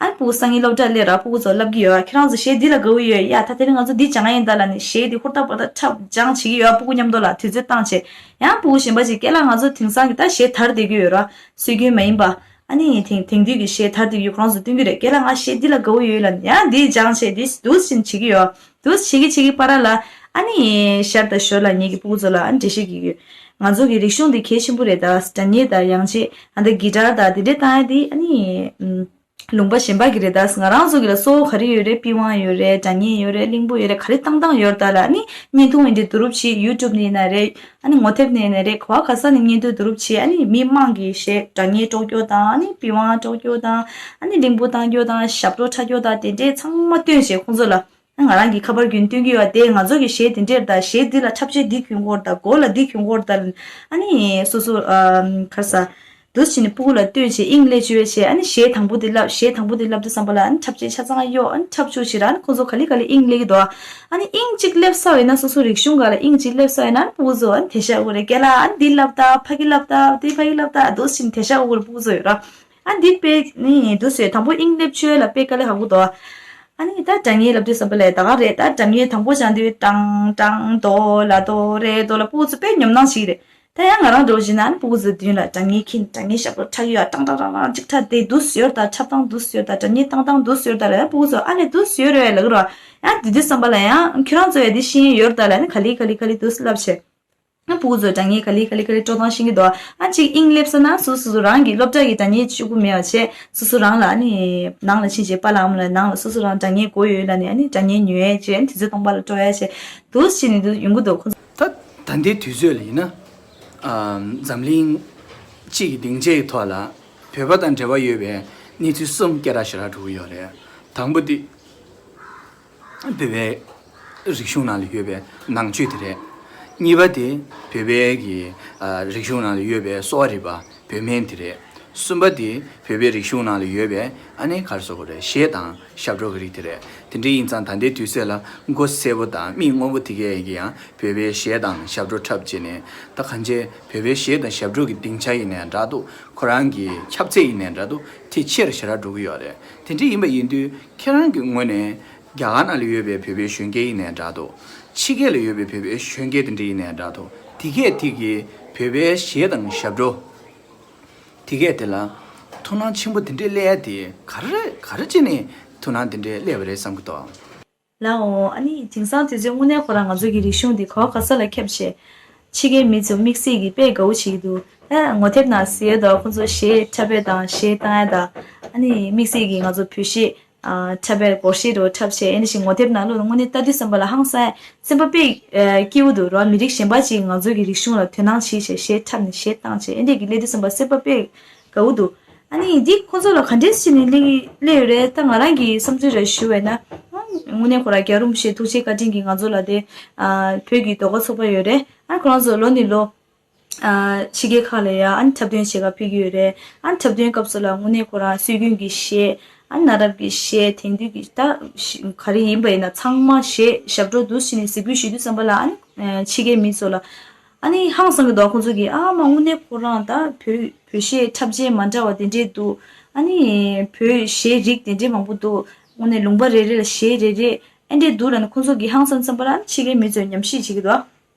ཨ་སྤུ་གུ་སང་ཉིན་སློབ་གྲྭ་སླེབས་ར། སྤུ་གུ་ཚོ་ལབ་ཀྱི་ཡོད། ཁྱེད་རང་ཚོ་གཞས་འདི་ལ་དགའ་བོ་ཡོད་ཡ། ད་དེ་རིང་ང་ཚོ་འདི་སྦྱང་ཡ་ཡིན་ད་ལབ་ནས་གཞས་འདི་ཧུར་ཐག་འབད་ཐག་འཁྲབ་སྦྱང་བྱེད་ཀྱི་ཡོད། སྤུ་གུ་མཉམ་དུ་ལ་དུས་ཚོད་བཏང་བྱས། ཡང་སྤུ་གུ་གཞན་པ་ཅིག་སྐད་ལ་ང་ཚོ་དེང་སང་གི་ད་གཞས་དར་བསྡད་ཀྱི་ཡོད་ར། སྲོལ་རྒྱུན་མ་ཡིན་པ། ཨ་ནི་དེང་དེང་དུས་ཀྱི་གཞས་དར་དེ་ཡོད། ཁོ་རང་ཚོ་སྟོན་གྱི་རེད། སྐད་ལ་ང་གཞས་འདི་ལ་དགའ་བོ་ཡོད་ལབ་ནས་ཡང་འདི་སྦྱང་བྱས་འདི་འདུག་སེ་བྱེད་ཀྱི་ཡོད། འདུག་སེ་བྱེད་ཀྱི་བྱེད་ཀྱི་བར་ལ། ཨ་ནི་ཤར་དང་ཞོར་ལ་ངེད་ཀྱི་སྤུ་གུ་ཚོ་ལ་ཨ་ནི་འགྲེལ་བཤད་རྒྱག་གི་ཡོད། ང་ཚོ་གི་རིག་གཞུང་འདི་གལ་ཆེན་པོ་རེད། ད་སྒྲ་སྙན་དང་ཡང་ཆེད་ཨ་ད་གི་ཊར་དང་དེ་འདྲས་བཏང་ཡ་འདི་ཨ་ནི་ཨམ་ལུང་པ་གཞན་པ་གི་རེད། ད་ང་རང་ཚོ་གི་ལ་གཙོ་བོ་ག་རེ་ཡོད་རེད། པི་ཝང་ཡོད་རེད། སྒྲ་སྙན་ཡོད་རེད། གླིང་བུ་ཡོད་རེད། ག་རེ་བཏང་བཏང་ཡོད་རེད། ད་ལ་ཨ་ནི་བརྙན་ཐུང་འདི་བསྡུ་རུབ་བྱེད། ཡུ་ཊུབ་ནས་ཡིན་ན་རེད། ཨ་ནི་ངོ་དེབ་ནས་ཡིན་ན་རེད། ག་བ་ག་ས་ནས་བརྙན་ཐུང་བསྡུ་རུབ་བྱེད། ཨ་ནི་མི་མང་གི་གཞས་སྒྲ་སྙན་དཀྲོག་སྐྱོར་དང་། ཨ་ནི་པི་ཝང་དཀྲོག་སྐྱོར་དང་། ཨ་ནི་གླིང་བུ་བཏང་སྐྱོར་དང་། ཞབས་བྲོ་འཁྲབ་སྐྱོར་དང་། དེ་འདྲས་ཚང་མ་སྟོན་བྱས་ཁོང་ཚོ་ལ། ཨ་ང་རང་གིས་ཁ་པར་བརྒྱུད་སྟོན་གྱི་ཡོད། དེ་ང་ཚོ་གི་གཞས་དེ་འདྲས་དང་། གཞས་འདི་ལ་འཁྲབ་ཆས་འདི་གྱོན་དགོས་རེད་ད། མགོ་ལ་འདི་གྱོན་དགོས་རེད་ད། ཨ་ནི་སོ་སོ་ཨ་ག་རེ་ཟ། འདུག་སེ་བྱས་ནས་སྤུ་གུ་ལ་སྟོན་བྱས། དབྱིངས་སླེབས་བཅུག་བྱས། ཨ་ནི་གཞས་དང་པོ་དེ་བསླབ། གཞས་དང་པོ་དེ་བསླབ་དུས་ཙམ་པ་ལ་ཨ་ནི་འཁྲབ་ཆས་ཆ་ཚང་གཡོག་ཨ་ནི་འཁྲབ་བཅུག་བྱས་ར། ཨ་ནི་ཁོང་ཚོ་ག་ལེ་ག་ལེ་དབྱིངས་སླེབས་ཀྱི་འདུག་ཨ་ནི་དབྱིངས་གཅིག་སླེབས་ཚར་བ་ཡིན་ན། སོ་སོ་རིག་གཞུང་སྒང་ལ་དབྱིངས་གཅིག་སླེབས་ཚར་བ་ཡིན་ན། ཨ་ནི་སྤུ་གུ་ཚོ་ཨ་ནི་དེ་ཤ་དགོས་རེད། རྒན་ལགས་ཨ་ནི་འདི་བསླབ་དང་། ཕ་གི་བསླབ་དང་། དེ་ཕ་གི་བསླབ་དང་། འདུག་སེ་བྱས་ནས་དེ་ཤ་དགོས་རེད། སྤུ་གུ་ཚོ་ཡོད་ར། ཨ་འདི་དཔེ་ནི་འདུག་སེ་དང་པོ་དབྱིངས་སླེབས་བཅུག་ལ་དཔེ་དཀའ་ལས་ཁག་པོ་འདུག་ཨ་ནི་ད་སྒྲ་སྙན་བསླབ་དུས་ཙམ་པ་ལ་ད་ག་རེད། ད་སྒྲ་སྙན་དང་པོ་སྦྱང་དུས་ཀྲང་ཀྲང་དོ་ལ་དོ་རེ་དོ་ལ་སྤུ་གུ་ཚོ་དཔེ་ཉོབ་སྣང་བྱེད་ཀྱི་རེད། ད་ཡང་ང་རང་འདྲ་བོ་བྱས་ན་ཨ་ནི་སྤུ་གུ་ཚོའི་མདུན་ལ་སྒྲ་སྙན་འཁྱེར། སྒྲ་སྙན་ཞབས་བྲོ་འཁྲབ་ཡོད། ཏང་ཏང་ཏང་ཏང་གཅིག་འཁྲབ་དེ་འདུག་སེ་ཡོད་ད། འཁྲབ་སྟངས་འདུག་སེ་ཡོད་ད། སྒྲ་སྙན་བཏང་སྟངས་འདུག་སེ་ཡོད་ད་ལབ་ཡ། སྤུ་གུ་ཚོ་ཨ་ལས་འདུག་སེ་ཡོད་རེད་ལབ་ཀྱི་རེད་བ། ཡང་དེ་དུས་ཙམ་པ་ལ་ཡང་ཁྱོད་རང་ཚོ་ཡང་འདི་ཤེས་ཡོད་ད་ལབ་ནི་ག་ལེ་ག་ལེ་ག་ལེ་འདུག་སེ་ལབ་བྱས། ཨ་སྤུ་གུ་ཚོས་སྒྲ་སྙན་ག་ལེ་ག་ལེ་ག་ལེ་དཀྲོལ་སྟངས་ཤེས་ཀྱི་འདུག་ཨ་གཅིག་དབྱིངས་སླེབས་ས་ན་སོ་སོ་སོ་རང་གི་སློབ་གྲྭ་གི་སྒྲ་སྙན་གཅིག་པུ་མེད་པ་བྱས། སོ་སོ་རང་ལ་ཨ་ནི་ནང་ལ་ཕྱིན་བྱས་པཱ་ལགས་ཨ་མ་ལགས་ནང་ལ་སོ་སོ་རང་སྒྲ་སྙན་དགོས་ཡོད་ལབ་ནས་ཨ་ནི་སྒྲ་སྙན་ཉོ་ཡས་བྱས། ཨ་ནི་དུས་ཚོད་སྟོང་པ་ལ་སྤྲོད་ཡས་བྱས་འདུག་སེ་བྱས་ནས་འདུག་ཡོང་གི་འདུག་ཁོ་ཚོ། ད་ད་ལྟའི་དུས་ཚོད་ལ་ཡིན་ན། ཨ་འཛམ་གླིང་སྤྱི་གི་སྡིངས་ཆའི་ཐོག་ལ་བོད་པ་དང་འབྲེལ་བ་ཡོད་པའི་གནས་ཚུལ་གསུམ་སྐད་གྲགས་ཞེ་དྲག་འགྲོ་གི་ཡོད་རེད། དང་པོ་དེ་བོད་པའི་རིག་གཞུང་ནང་ལ་ཡོད་པའི་ནང་ཆོས་དེ་རེད། གཉིས་པ་དེ་བོད་པའི་གི་ཨ་རིག་གཞུང་ནང་ལ་ཡོད་པའི་གསོ་བ་རིག་པ་བོད་སྨན་དེ་རེད། གསུམ་པ་དེ་བོད་པའི་རིག་གཞུང་ནང་ལ་ཡོད་པའི་ཨ་ནི་ག་རེ་ཟེར་དགོས་རེད། གཞས་དང་ཞབས་བྲོ་གི་རིགས་དེ་རེད། དེ་འདྲ་ཡིན་ཙང་ད་ལྟའི་དུས་ཚོད་ལ་མགོ་སེར་པོ་དང་མིག་སྔོན་པོ་དེ་གས་ཀྱིས་ཡང་བོད་པའི་གཞས་དང་ཞབས་བྲོ་འཁྲབ་བྱས་ནས། ད་གང་ཅི་བོད་པའི་གཞས་དང་ཞབས་བྲོ་གི་སྡིངས་ཆ་ཡིན་ནའི་འདྲ་འདུག་ཁོ་རང་གི་ཁྱབ་ཚད་ཡིན་ནའི་འདྲ་འདུག་དེ་ཆེ་རུ་ཞེ་དྲག་འགྲོ་གི་ཡོད་རེད། དེ་འདྲ་ཡིན་པ་ཡིན་དུས་ཁྱེད་རང་གི་ངོས་ནས་རྒྱ་གར་ནང་ལ་ཡོད་པའི་བོད་པའི་གཞོན་སྐྱེས་ཡིན་ནའི་འདྲ་འདུག་ཕྱི་རྒྱལ་ལ་ཡོད་པའི་བོད་པའི་གཞོན་སྐྱེས་དེ་འདྲ་ཡིན་ནའི་འདྲ་འདུག་དེ་གས་དེ་གིས་བོད་པའི་གཞས་དང་ཞབས་བྲོ་དེ་གས་དེ་ལ་ཐུགས་སྣང་ཆེན་པོ་དེ་འདྲས་སླེབས་ཡ་དེ་ག་རེ་ག་རེ་བྱས་ནས་ཐུགས་སྣང་དེ་འདྲས་སླེབས་པ་རེད་བསམ་གྱི་འདུག་ལའོ། ཨ་ནི་དེང་སང་དུས་ཚོད་དངོས་གནས་ཁོ་རང་ང་ཚོ་གི་རིག་གཞུང་འདི་གོ་བ་ག་ས་ལ་ཁྱབ་བྱས། ཕྱི་རྒྱལ་མི་ཚོ་དམིགས་བསལ་གྱི་དཔེ་དགའ་བོ་བྱེད་ཀྱི་འདུག་ད་ངོ་དེབ་ནང་གཟིགས་ཡོད་དོ། ཁོ་ཚོ་གཞས་འཁྲབ་པ་དང་གཞས་བཏང་ཡ་དང་། ཨ་ནི་དམིགས་བསལ་གྱི་ང་ཚོ་བོད་གཞས་ཨ་འཁྲབ་པའི་སྒོར་གཞས་འདྲ་བོ་འཁྲབ་བྱས། ཨ་ནི་ཞིག་ངོ་དེབ་ནང་བླུགས་ནས་དངོས་གནས་ལྟ་དུས་ཙམ་པ་ལ་ཧང་སང་ཡ། སེམས་པ་དཔེ་ཨ་སྐྱིད་པོ་འདུག་ར། མི་རིགས་གཞན་པ་ཅིག་ང་ཚོ་གི་རིག་གཞུང་ལ་དོ་སྣང་བྱེད་བྱས་གཞས་འཁྲབ་ནས་གཞས་བཏང་བྱས། ཨ་འདྲས་ཀྱི་སླེབས་དུས་ཙམ་པ་སེམས་པ་དཔེ་དགའ་བོ་འདུག་ཨ་ནི་འདི་ཁོ་ཚོ་ལ་ག་འདྲས་བྱས་ནས་སླེབས་སླེབས་ཡོད་རེད། ད་ང་རང་གི་བསམ་ཚུལ་རེ་ཞུ་བས་ན། ཨ་དངོས་གནས་ཁོ་རང་རྒྱལ་བ་རིན་པོ་ཆེ་ཐུགས་རྗེ་བཀའ་དྲིན་གྱིས་ང་ཚོ་ལ་དེ་ཨ་བོད་ཀྱི་ཟློས་གར་ཚོགས་པ་ཡོད་རེད། ཨ་ཁོ་རང་ཚོ་ལོ་ནས་ལོ་ཨ་ཕྱི་རྒྱལ་ཁག་ལ་ཡ་ཨ་འཁྲབ་སྟོན་བྱེད་ག་ཕེབས་ཀྱི་ཡོད་རེད། ཨ་འཁྲབ་སྟོན་སྐབས་སུ་ལ་དངོས་གནས་ཁོ་རང་སྲོལ་རྒྱུན་གྱི་གཞས། ཨ་གནའ་རབས་ཀྱི་གཞས། དེང་དུས་ཀྱི་ད་ག་རེ་ཡིན་པ་ཡིན་ན་ཚང་མ་གཞས་ཞབས་བྲོ་འདུག་སེ་བྱས་ནས་གཟིགས་འབུལ་ཞུ་དུས་ཙམ་པ་ལ། ཨ་ནི་ཕྱི་རྒྱལ་མི་ཚོ་ལ་ཨ་ནི་ཧང་སང་གི་འདུག་ཁོང་ཚོ་གིས་ཨ་མ་དངོས་གནས་ཁོ་རང་ད་བོད་བོད་གཞས་འཁྲབ་བྱེད་མ་འདྲ་བ་དེ་འདྲས་འདུག་ཨ་ནི་བོད་གཞས་རིགས་དེ་འདྲས་མང་པོ་འདུག་དངོས་གནས་ལུང་པ་རེ་རེ་ལ་གཞས་རེ་རེ་ཨེ་འདྲས་འདུག་ལབ་ནས་ཁོང་ཚོ་གིས་ཧང་སང་ཙམ་པ་ལ། ཨ་ནི་ཕྱི་རྒྱལ་མི་ཚོས་ཉམས་ཞིབ་བྱེད་ཀྱི་འདུག་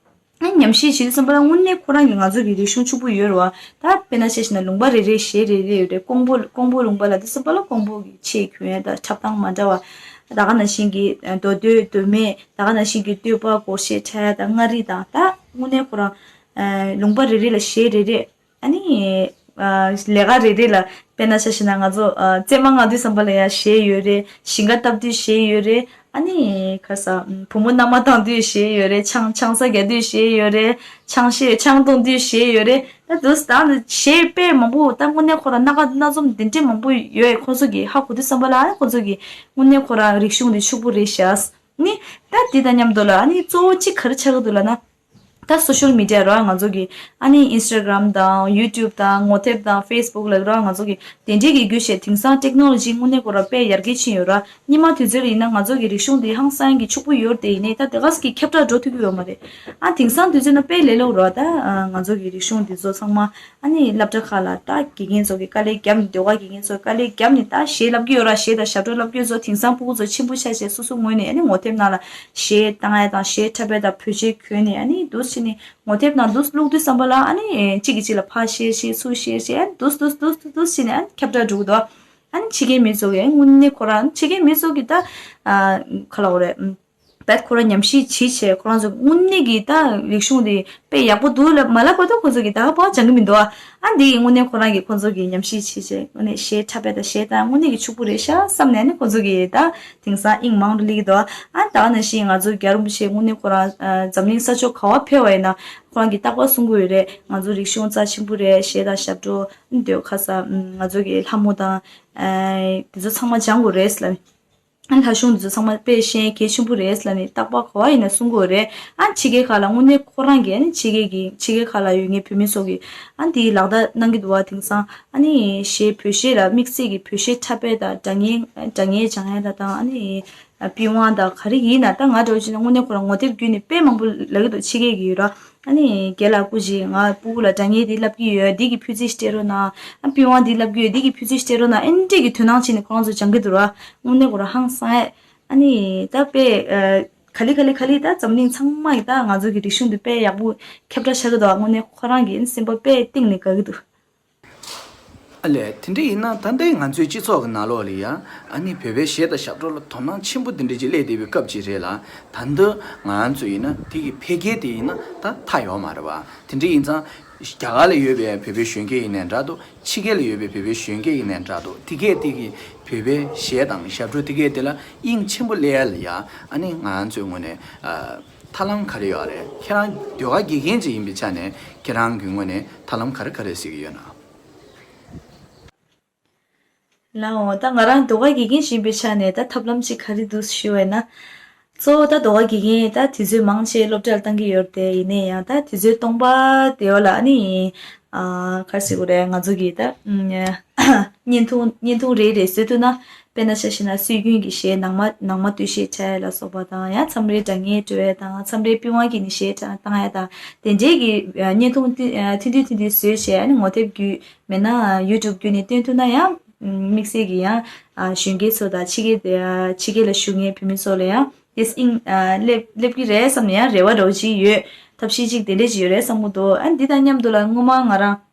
ཨ་ནི་ཉམས་ཞིབ་བྱེད་དུས་ཙམ་པ་ལ་དངོས་གནས་ཁོ་རང་གི་ང་ཚོ་གི་རིག་གཞུང་ཕྱུག་པོ་ཡོད་རེད་བ། ད་དཔེར་ན་ཆ་བཞག་ན་ལུང་པ་རེ་རེའི་གཞས་རེ་རེ་ཡོད་རེད། ཀོང་པོ་ཀོང་པོ་ལུང་པ་ལ་དུས་ཙམ་པ་ལ་ཀོང་པོ་གི་ཆས་གྱོན་ཡ་དང་འཁྲབ་སྟངས་མ་འདྲ་བ། ད་ག་ནང་བཞིན་གྱི་མདོ་སྟོད་མདོ་སྨད། ད་ག་ནང་བཞིན་གྱི་སྟོད་པ་སྒོར་གཞས་འཁྲབ་ཡ་དང་མངའ་རིས་དང་། ད་དངོས་གནས་ཁོ་རང་ལུང་པ་རེ་རེ་ལ་གཞས་རེ་རེ། ཨ་ནི་ལས་ཀ་རེ་རེ་ལ་དཔེར་ན་ཆ་བཞག་ན་ང་ཚོ་རྩེད་མོ་རྔ་དུས་ཙམ་པ་ལ་ཡ་གཞས་ཡོད་རེད། ཞིང་ཁ་བཏབ་དུས་གཞས་ཡོད་རེད། ཨ་ནི་ག་རེ་ཟེར་བུ་མོ་མནའ་མ་བཏང་དུས་གཞས་ཡོད་རེད། ཆང་ཆང་ས་རྒྱག་དུས་གཞས་ཡོད་རེད། ཆང་གཞས་ཆང་འཐུང་དུས་གཞས་ཡོད་རེད། ད་དུས་ད་གཞས་དཔེ་མང་པོ། ད་དངོས་གནས་ཁོ་རང་སྣ་ཁ་སྣ་འཛོམས་དེ་འདྲས་མང་པོ་ཡོད། ཁོ་ཚོ་གིས་ཧ་གོ་དུས་ཙམ་པ་ལ་ཨ་ནི་ཁོ་ཚོ་གིས་དངོས་གནས་ཁོ་རང་རིག་གཞུང་དེ་ཕྱུག་པོ་རེད་ཤག་ནི་ད་དེ་དང་མཉམ་དུ་ལ་ཨ་ནི་གཙོ་བོ་གཅིག་ག་རེ་ཆགས་ཀྱི་འདུག་ལབ་ན། ད་སོ་ཤལ་མི་ཌི་ཡ་ར་ང་ཚོ་གི་ཨ་ནི་ཨིན་སི་ཊ་གྷ་རམ་དང་ཡུ་ཊུབ་དང་ངོ་དེབ་དང་ཕེ་སི་བུག་ལ་ར་ང་ཚོ་གི་དེ་འདྲའི་གི་བརྒྱུད་བྱས་དེང་སང་ཊེག་ནོ་ལོ་ཇི་དངོས་གནས་ཁོ་ར་དཔེ་ཡར་རྒྱས་ཕྱིན་ཡོད་ར། སྔོན་མ་དུས་ཚོད་ལ་ཡིན་ན་ང་ཚོ་གི་རིག་གཞུང་དེ་ཧང་སང་གི་ཕྱུག་པོ་ཡོད་དེ། ཡིན་ནའི་ད་དེ་ག་ས་གི་ཁྱབ་བསྒྲགས་འགྲོ་ཐུབ་ཀྱི་ཡོད་མ་རེད། ཨ་དེང་སང་དུས་ཚོད་ན་དཔེ་ལས་སླ་པོ་ར། ད་ང་ཚོ་གི་རིག་གཞུང་འདི་ཚོ་ཚང་མ་ཨ་ནི་སློབ་གྲྭ་ཁག་ལ་ད་དགེ་རྒན་ཚོ་གི་དཀའ་ལས་བརྒྱབ་ནས། ཟློས་གར་དགེ་རྒན་ཚོ་དཀའ་ལས་བརྒྱབ་ནས་ད་གཞས་བསླབ་ཀྱི་ཡོད་ར། གཞས་དང་ཞབས་བྲོ་བསླབ་ཀྱི་ཡོད་ཚོ་དེང་སང་སྤུ་གུ་ཚོ་ཆེན་པོ་ཆགས་བྱས་སོ་སོ་ངོས་ནས་ཨ་ནི་ངོ་དེབ་ནང་ལ་གཞས་བཏང་ཡ་དང་གཞས་འཁྲབ་ཡ་དང་བོད་གཞས་གྱོན་ནས་ཨ་ནི་འདུག་སེ་བྱས་ནས་ངོ་དེབ་ནང་འདུག་སེ་བླུགས་དུས་ཙམ་པ་ལ་ཨ་ནི་གཅིག་གིས་གཅིག་ལ་ཕར་བཤད་བཤད་ཚུར་བཤད་བཤད། ཨ་ནི་འདུག་སེ་འདུག་སེ་འདུག་སེ་འདུག་སེ་བྱས་ནས་ཨ་ནི་ཁྱབ་བསྒྲགས་འགྲོ་གི་འདུག་ཨ་ནི་ཕྱི་རྒྱལ་མི་ཚོ་གིས་དངོས་གནས་ཁོ་རང་ཕྱི་རྒྱལ་མི་ཚོ་གིས་ད་ཨ་ག་ལབ་དགོས་རེད། ཨ་བད་ཁོ་རང་ཉམས་ཞིབ་བྱེད་བྱས་ཁོ་རང་ཚོ་དངོས་གནས་ཀྱི་ད་རིག་གཞུང་དེ་དཔེ་ཡག་པོ་འདུག་ལབ་མ་ལབ་བར་དུ་ཁོ་ཚོ་གིས་ད་ག་པར་སྦྱང་གི་མི་འདུག་ཨ་འདི་ཡིས་དངོས་གནས་ཁོ་རང་གིས་ཁོ་ཚོ་གིས་ཉམས་ཞིབ་བྱེད་བྱས་དངོས་གནས་གཞས་འཁྲབ་པ་དང་གཞས་བཏང་དངོས་གནས་ཀྱི་ཕྱུག་པོ་རེད་ཤག་བསམ་ནས་ནི་ཁོ་ཚོ་གིས་ད་དེང་སང་དབྱིངས་མང་དུ་སླེབས་ཀྱི་འདུག་ཨ་ད་ག་ནང་བཞིན་ང་ཚོ་རྒྱལ་བ་རིན་པོ་ཆེ་དངོས་གནས་ཁོ་རང་ཨ་འཛམ་གླིང་ས་ཕྱོགས་ག་པར་ཕེབས་པ་ཡིན་ན་ཁོ་རང་གིས་རྟག་པར་གསུང་གི་ཡོད་རེད། ང་ཚོ་རིག་གཞུང་རྩ་ཆེན་པོ་རེད། གཞས་དང་ཞབས་བྲོ་འདོད་ཁ་ས་ང་ཚོ་གི་ལྷ་མོ་དང་ཨ་དེ་ཚོ་ཚང་མ་སྦྱང་དགོས་རེད་ལབ། ཨ་ལྷ་གཞུང་འདི་ཚོ་ཚང་མ་དཔེ་ཤེས་གལ་ཆེན་པོ་རེད་ལབ་ནས་རྟག་པར་ག་པར་ཡིན་ན་གསུང་གི་ཡོད་རེད། ཨ་ཕྱི་རྒྱལ་ཁག་ལ་དངོས་གནས་ཁོ་རང་གིས་ཨ་ནི་ཕྱི་རྒྱལ་གྱི་ཕྱི་རྒྱལ་ཁག་ལ་ཡོད་ངའི་བོད་མི་ཚོ་གིས་ཨ་འདི་ལག་བསྟར་གནང་གི་འདུག་བ། དེང་སང་ཨ་ནི་གཞས་བོད་གཞས་ལ་དམིགས་བསལ་གྱི་བོད་གཞས་འཁྲབ་པ་དང་སྒྲ་སྙན་སྒྲ་སྙན་སྦྱང་ཡ་ལ་དང་ཨ་ནི་པི་ཝང་དང་ག་རེ་ཡིན་ན་ད་ང་འདྲ་བོ་བྱས་ན་དངོས་གནས་ཁོ་རང་ངོ་དེབ་བརྒྱུད་ནས་དཔེ་མང་པོ་ལབ་ཀྱི་འདུག་ཕྱི་རྒྱལ་གྱི་ཡོད་ར། ཨ་ནི་རྒན་ལགས་སྐུ་མཁྱེན། ང་སྤུ་གུ་ལ་སྒྲ་སྙན་འདི་བསླབ་ཀྱི་ཡོད། འདི་གི་ཕུད་རྩིས་སྤྲད་རོགས་གནང་། ཨ་པི་ཝང་འདི་བསླབ་ཀྱི་ཡོད། འདི་གི་ཕུད་རྩིས་སྤྲད་རོགས་གནང་། ཨེ་འདྲས་ཀྱི་དོ་སྣང་བྱས་ནས་ཁོ་རང་ཚོ་སྦྱང་གི་འདུག་ར། དངོས་གནས་ཁོ་རང་ཧང་སང་ཨེ། ཨ་ནི་ད་དཔེ་ཨ་ ག་ལེ་ག་ལེ་ག་ལེ་ད་འཛམ་གླིང་ཚང་མ་ཡི་ད་ང་ཚོ་གི་རིག་གཞུང་འདི་དཔེ་ཡག་པོ་ཁྱབ་བསྒྲགས་ཆགས་ཀྱི་འདུག་དངོས་གནས་ཁོ་རང་གི་སེམས་པ་དཔེ་གཏིང་ནས་དགའ་གི་འདུག་ཨ་ལས། དེ་འདྲ་ཡིན་ན་ད་ལྟའི་ང་ཚོའི་སྤྱི་ཚོགས་ཀྱི་ནང་ལོགས་ལ་ཡ། ཨ་ནི་བོད་པའི་གཞས་དང་ཞབས་བྲོ་ལ་དོ་སྣང་ཆེན་པོ་དེ་འདྲ་ཅིག་སླེབས་བསྡད་པའི་སྐབས་ཅིག་རེད་ལ། ད་འདི་ང་ཚོ་ཡིན་ན་དེ་གི་འཕེལ་རྒྱས་དེ་ཡིན་ན་ད་མཐའ་ཡོད་མ་རེད་བ། དེ་འདྲ་ཡིན་ཙང་རྒྱ་གར་ལ་ཡོད་པའི་བོད་པའི་གཞོན་སྐྱེས་ཡིན་ནའི་འདྲ་འདུག་ཕྱི་རྒྱལ་ལ་ཡོད་པའི་བོད་པའི་གཞོན་སྐྱེས་ཡིན་ནའི་འདྲ་འདུག་དེ་གས་དེ་གི་བོད་པའི་གཞས་དང་ཞབས་བྲོ་དེ་གས་དེ་ལ་དབྱིངས་ཆེན་པོ་སླེབས་ཡ་ལ་ཡ། ཨ་ནི་ང་ཚོའི་ངོས་ནས་ཨ། ཐབས་ལམ་ག་རེ་ཡོད་རེད། ཁྱེད་རང་ཟློས་གར་དགེ་རྒན་ཅིག་ཡིན་པའི་ཆ་ནས་ཁྱེད་རང་གི་ངོས་ནས་ཐབས་ལམ་ག་རེ་ག་རེ་གཟིགས་ཀྱི་ཡོད་ན། ལའོ། ད་ང་རང་ཟློས་གར་དགེ་རྒན་ཞིག་ཡིན་པའི་ཆ་ནས་ད་ཐབས་ལམ་ཅིག་ག་རེ་འདུག་ཞུ་བས་ན། གཙོ་བོ་ད་ཟློས་གར་དགེ་རྒན་ད་དུས་ཚོད་མང་ཆེ་སློབ་གྲྭར་བཏང་གི་ཡོད་རེད་དེ། ཡིན་ནའི་ཡང་ད་དུས་ཚོད་སྟོང་པ་དེ་བ་ལ་ཨ་ནི། ཨ། ག་རེ་ཟེར་དགོས་རེད། ང་ཚོ་གི་ད་བརྙན་ཐུང་བརྙན་ཐུང་རེ་རེ་བཟོས་ཐུབ་ན། དཔེར་ན་ཆ་བཞག་ན་སྲོལ་རྒྱུན་གྱི་གཞས་ནང་མ་ནང་མ་སྟོད་གཞས་འཁྲབ་ཡ་ལ་སོགས་པ་དང་། ཡང་མཚམས་རེ་སྒྲ་སྙན་དཀྲོལ་ཡ་དང་། མཚམས་རེ་པི་ཝང་གི་ནི་གཞས་བཏང་ཡ་དང་། དེ་འདྲའི་གི་བརྙན་ཐུང་ཐུང་ཐུང་བཟོས་བྱས། ཨ་ནི་ངོ་དེབ་བརྒྱུད་མེད་ན་ཡུ་ཊུབ་བརྒྱུད་ནས་སྟོན་ཐུབ་ན་ཡང་དམིགས་བསལ་གྱི་ཡང་གཞོན་སྐྱེས་ཚོ་དང་ཕྱི་རྒྱལ་ཕྱི་རྒྱལ་ལ་བཞུགས་མཁན་བོད་མི་ཚོ་ལ་ཡང་དེས་དབྱིངས་སླེབས་སླེབས་ཀྱི་རེད་བསམ་ནས་ཡང་རེ་བ་འདྲ་བོ་ཅིག་ཡོད། ཐབས་ཤེས་ཅིག་དེ་འདྲས་ཅིག་ཡོད་རེད་བསམ་གྱི་འདུག་ཨ་ནི་འདི་དང་མཉམ་དུ་ལ་སྔོན་མ་ང་རང་།